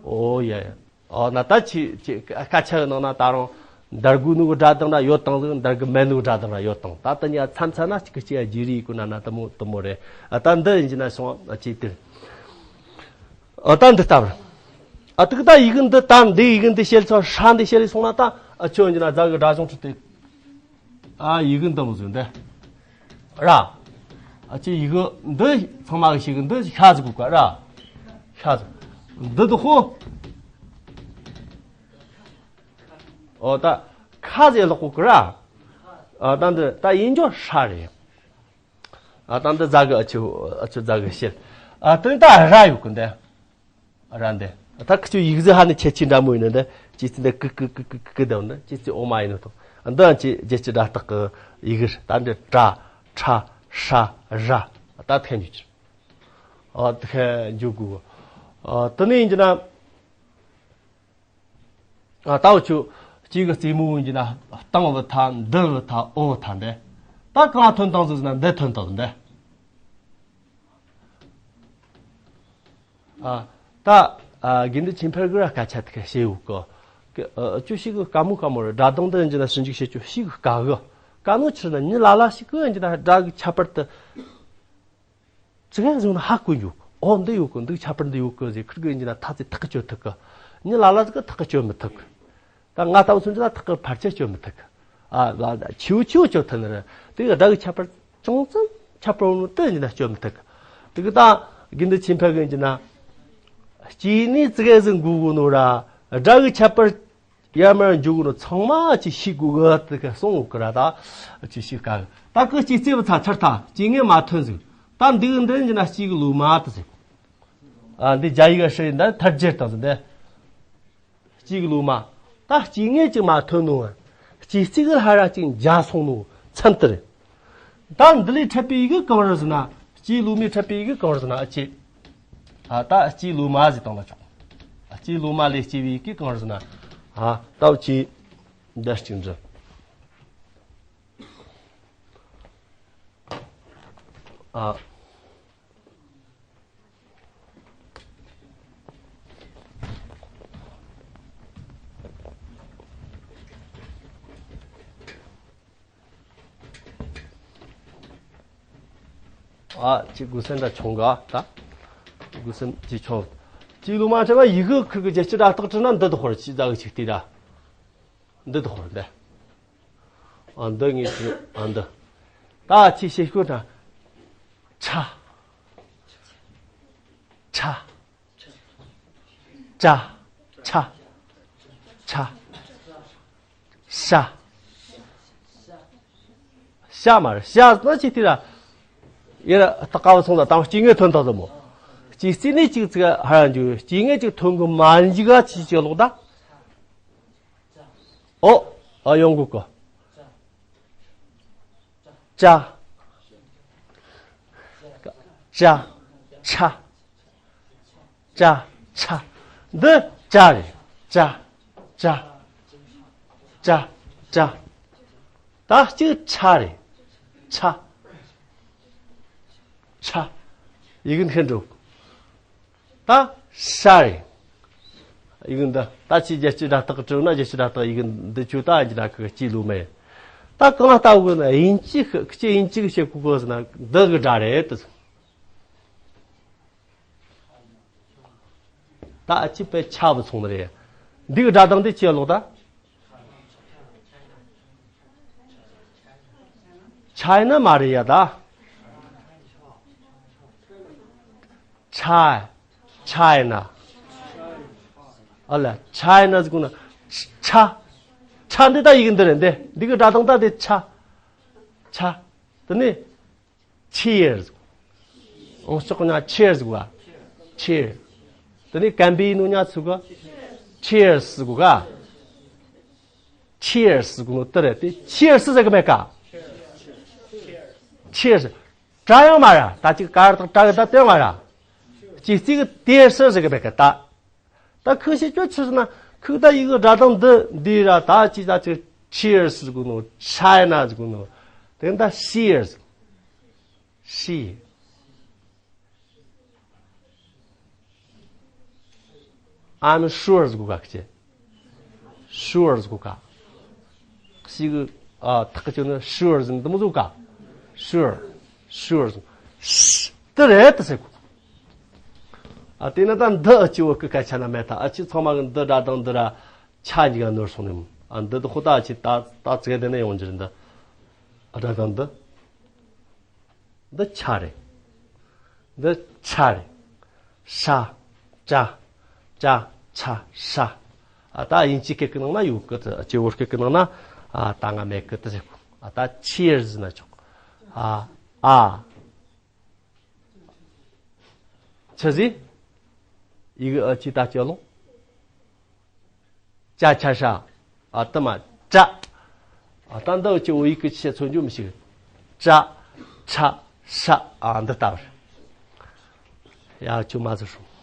ཨོ་ཡ་ཡ། ཨོ་ན་ད་ཆི་ཆི་སྐད་ཆ་གི་ནང་ན་ད་རུང་འདར་དགོས་ནོ་གི་སྒྲ་གདངས་ར་ཡོད་དང་ཟིག་འདར་གི་མེད་ནོ་གི་སྒྲ་གདངས་ར་ཡོད་དང་ད་ད་ཉ་མཚམས་མཚམས་ན་གཅིག་གི་གཅིག་ཡ་བརྗེ་རེས་ཡེད་དགོས་ན་ན་དེ་མོ་དེ་མོ་རེད། ཨ་ད་འདི་ཡིན་གྱི་ན་སོང་ཨ་ཅིག་དེ། ཨ་ད་འདི་ལྟ་བུར། ཨ་དེ་གི་ད་ཡི་གེ་འདི་ད་འདི་ཡི་གེ་འདི་བཤད་ཚོ་ཧྲ་འདི་བཤད་ལས་སོང་ན་ད་ཨ་ཁྱོད་འཇི་ན་རྫ་གི་སྒྲ་གཞུང་ཁྲིད་དེ། ཨ་ཡི་གེ་འདི་མོ་ཟིག་འདི། ར། ཨ་ཅི་ཡི་གེ་འདི་ཚང་མ་གི་ཤེས་གི་འདི་ཤ་ཟིག་གོ་ག་ར། ཤ་ཟིག་འདི་དུ་ཧོ། ཨོ་ད་ཁ་ཟེ་ལོག་གོ་གི་ར། ཨ་ད་འདི་ད་ཡིན་འཇོ་ཧྲ་རེད། ཨ་ད་འདི་རྫ་གི་ཨ་ཆུ་ཨ་ཆུ་རྫ་གི་བཤད། ཨ་དེ་ད་ར་ཡོད་གི་འདི། ར་འདི། ད་ཁི་ཆུ་ཡིག་གཟུགས་ཧ་ནི་ཁྱད་ཆོས་འདྲ་མོ་ཡིན་ནི་འདི། ཅི་ཙི་འདི་ཀི་ཀི་ཀི་ཀི་ཀི་ཀི་འདི་འདི་ཅི་ཙི་ཨོ་མ་ཡིན་ནི་དང་། འདི་ཅི་རྒྱལ་སྤྱི་སྒྲ་རྟགས་གི་ཡིག་ར། ད་འདི་ཏྲ་ཁྲ་ཧྲ་ར། ད་ཐེན་འཇུག་ཅིར། ཨ་ཐེན་འཇུག་གུ། ཨ་དེ་ནས་ཡིན་གྱི་ན། ཨ་ད་འུ་ཆུ་གཅིག་གི་རྩེ་མོ་ཡིན་གྱི་ན་སྟེང་བུ་ཐ་འདི་བུ་ཐ་ཨོ་བུ་ཐ་འདི། ད་གང་ཐོན་བཏང་ཟིག་ཟེར་ན་འདི་ཐོན་བཏང་ཟིག་འདི། ཨ་ད་ཨ་དགེ་འདུན་ཆོས་འཕེལ་གི་ར་སྐད་ཆ་དེ་ག་བཤད་ཡོད་གི། ཨ་ཅུ་ཞིག་གི་དཀའ་མོ་དཀའ་མོ་རེད། སྒྲ་གདངས་འདི་ཡིན་གྱི་ན་ཞིབ་འཇུག་བྱེད་ཅུ་ཞིག་གི་དཀའ་གི། དཀའ་ནོ་ཆི་ན་མྱི་ལ་ལ་ཞིག་གི་ཡིན་གྱི་ན་སྒྲ་གི་ཁྱད་པར་དུ། ཙི་གེ་བཟུང་ན་ཧ་གོ་འཇུག་ཨོ་འདི་ཡོད་གི། འདི་ཁྱད་པར་འདི་ཡོད་གི་ཟེར་ཁིར་གི་ཡིན་གྱི་ན་ཐ་ཚིག་ཐག་གཅོད་ཐུབ་གི། མྱི་ལ་ལ་ཟིག་གི་ཐག་གཅོད་མི་ཐུབ་གི། ད་ང་ལྟ་བུ་སུན་ཅི་ན་ཐག་གི་ཕལ་ཆེར་གཅོད་མི་ཐུབ་གི། ཨ་ལ་ཆེའུ་ཆེའུ་གཅོད་ཐུབ་ནི་རེད། དེ་གི་སྒྲ་གི་ཁྱད་པར་ཅུང་ཙམ་ཁྱད་པར་འོང་ནོ་དེ་ཡིན་གྱི་ན་གཅོད་མི་ཐུབ་གི། དེ་གི་ད་དགེ་འདུན་ཆོས་འཕེལ་གི་ཡིན་གྱི་ན། སྐྱེས་ནས་ཙི་གེ་ཟིག་འགུལ་གོ་ནོ་ར། སྒྲ་གི་ཁྱད་པར་ཡར་མར་འཇུག་གོ་ནོ་ཚང་མ་ཅིག་ཤེས་དགོས་གི། དེ་ག་སོང་གི་ར་ད་ཅིག་ཤེས་དཀའ་གི། ད་ཁི་སྐྱེས་རྩེ་བུ་ཚ་ཚར་ཐ་སྐྱེས་ངན་མ་ཐོན་ཟིག་ད་འདི་གི་འདི་ཡིན་གྱི་ན་སྐྱེས་གི་ལོ་མ་དེ་ཟིག་ཨ་འདི་རྒྱ་ཡིག་ག་ཧྲི་ཡིན་ད་ཐར་རྒྱལ་དང་ཟིག་འདི། སྐྱེས་གི་ལོ་མ། ད་སྐྱེས་ངན་ཅིག་མ་ཐོན་ནོ། སྐྱེས་རྩེ་གི་ཧ་ར་ཅིག་འཇའ་སོང་ནོ་མཚམས་དེ་རེད། ད་འདི་ལས་འཕྲད་པའི་ཡི་གེ་གང་རེད་ཟེར་ན། སྐྱེས་ལོ་མས་འཕྲད་པའི་ཡི་གེ་གང་རེད་ཟེར་ན་ཨ་ཅེ། ཨ་ད་སྐྱེས་ལོ་མ་ཟེར་བཏང་ན་ཆོག་ཨ་སྐྱེས་ལོ་མ་ལས་སྐྱེས་པའི་ཡི་གེ་གང་རེད་ཟེར་ན། ཨ་ད་འུ་ཅེ་འདི་གཅིག་འདྲི། ཨ། ཨ་ཅི་གུ་སེམས་ད་ཆུང་ག་ད། གུ་སེམས་ཅི་ཆུང་། ཅི་ལུ་མ་ཁྲེ་བ་ཡི་གུ་ཁུ་གུ་ཇེ་ཅི་ད་རྟགས་ཁྲི་ན་འདི་དུ་ཧོར་ཅི་ཟ་གི་ཅིག་ཏི་ད། འདི་དུ་ཧོར་འདི། ཨ་འདི་ངས་ཅི་ཨ་འདི། ད་ཅི་ཤེས་ཤོད་ད། ཆ། ཆ། ཅ། ཆ། ཆ། ཤ། ཤ་མ་རེད། ཤ་ན་ཅི་ཏི་ར། ཡེ་ར་ད་ཀ་བ་སོང་ད་དང་སྐྱེ་དངོས་ཐོན་ཐག་ཟ་མོ། སྐྱེ་རྩེ་ནས་གཅིག་ཙིག་ཧ་ར་འཇུ་སྐྱེ་དངོས་གཅིག་ཐོན་གི་མ་འཇིག་ག་ཅི་ཅི་ལོག་ད། ཨོ། ཨ་ཡོང་གི་གོ། ཅ། ཅ། ཆ། ཅ། ཆ། འདི་ཅ་རེད། ཅ། ཅ། ཅ། ཅ། ད་གཅིག་ཆ་རེད། ཆ། ཆ། ཡི་གེ་འདི་འགྲོ། ད་ཤ་རེད། ཡི་གེ་འདི་ད་ཅི་རྒྱལ་སྤྱི་སྒྲ་རྟགས་བྲིས་ན་རྒྱལ་སྤྱི་སྒྲ་རྟགས་ཡི་གེ་འདི་ཆུ་ད་ཡིན་གྱི་ན་ཁི་སྐྱེས་ལོ་མེ། ད་གང་ལྟ་བུ་ན་དབྱིན་ཇི་ཁི་ཁི་ཆེ་དབྱིན་ཇི་གི་བྱེད་གོ་གོ་ཟེར་ན་འདི་གི་སྒྲ་རེད་དུ། ད་ཨ་ཅི་པའི་ཆ་བུ་ཚོང་ནི་རེད། འདི་གི་སྒྲ་གདངས་འདི་ཅི་ལོག་ད། ཆའི་ན་མ་རེད་ཡ་ད། ཆ། ཆའི་ན། ཨ་ལ་ཆའི་ན་ཟེར་གོ་ན། ཆ། ཆ་འདི་ད་ཡི་གེ་འདི་རེད་འདི། འདི་གི་སྒྲ་གདངས་ད་འདི་ཆ། ཆ། དེ་ནི། Cheers. ཨོང་ཤོག་ཉ་cheers་གོ་ག Cheers. དེ་ནི་ཀམ་པའི་ནུ་ཉ་ཚུ་ག Cheers་གོ་ག Cheers་གོ་ནོ་དེ་རེད་དེ། Cheers་ཟེར་གི་མེད་ཀ Cheers། བྲ་ཡང་མ་ར། ད་ཅིག་ཀ་ར་དང་བྲ་གི་ད་དེ་མ་ར། ཅི་རྩིས་གི་Tears་ཟེར་གི་མེད་ཀ་ད། ད་ཁུ་ཤི་ཅོ་ཆི་ཟེར་ན་ཁུ་ད་ཡི་གི་སྒྲ་གདངས་འདི་འདི་ར། ད་ཅི་ད་ཅི་Cheers་ཟེར་གོ་ནོ། China་ཟེར་གོ་ནོ། དེ་ད་Shears། She. I'm sure་ཟེར་གོ་ག་ཁྱེད། Sure་ཟེར་གོ་ག་ཤི་གི་ཨ་ཐག་གི་ཅོ་ནི་Sure་ཟེར་ནི་དུ་མོ་ཟེར་གོ་ག Sure། Sure་ཟེར། དེ་རེད་དུ་ཟེར་གོ། ཨ་དེ་ན་ད་འདི་ཨ་ཅི་བོད་སྐད་སྐད་ཆ་ན་མེད་ད། ཨ་ཅི་ཚང་མ་གི་འདི་སྒྲ་གདངས་འདི་ར་ཆ་གཉིས་ཀ་ནོར་སོང་ནི་མོ། ཨ་འདི་དུ་ཁོ་ད་ཨ་ཅི་ད་ད་ཙེ་དེ་ནས་ཡོང་རྒྱུ་རེད་འདི། ཨ་སྒྲ་གདངས་འདི། འདི་ཆ་རེད། འདི་ཆ་རེད། ཤ། ཅ། ཅ། ཆ། ཤ། ཨ་ད་དབྱིན་ཇིའི་སྐད་ཀྱི་ནང་ན་ཡོད་གི་ད། ཨ་ཅི་བོད་སྐད་ཀྱི་ནང་ན་ཨ་ད་ང་མེད་གི་ད་ཟེར་གོ། ཨ་ད་ཆི་ཡར་ཟེར་ན་ཆོག་ཨ། ཨ། ཆི་ཟིག་ཡི་གེ་ཨ་ཅི་ད་ཅི་ལོང་། ཅ་ཆ་ཤ། ཨ་ད་མ་ཅ། ཨ་ད་འདི་ཅི་འོ་ཡིག་གི་ཆེ་ཚོ་འཇུ་མི་ཤིག་ཅ། ཆ། ཤ། ཨ་འདི་ལྟ་བུར། ཡ་ཅུ་མ་ཟེར་སོང་།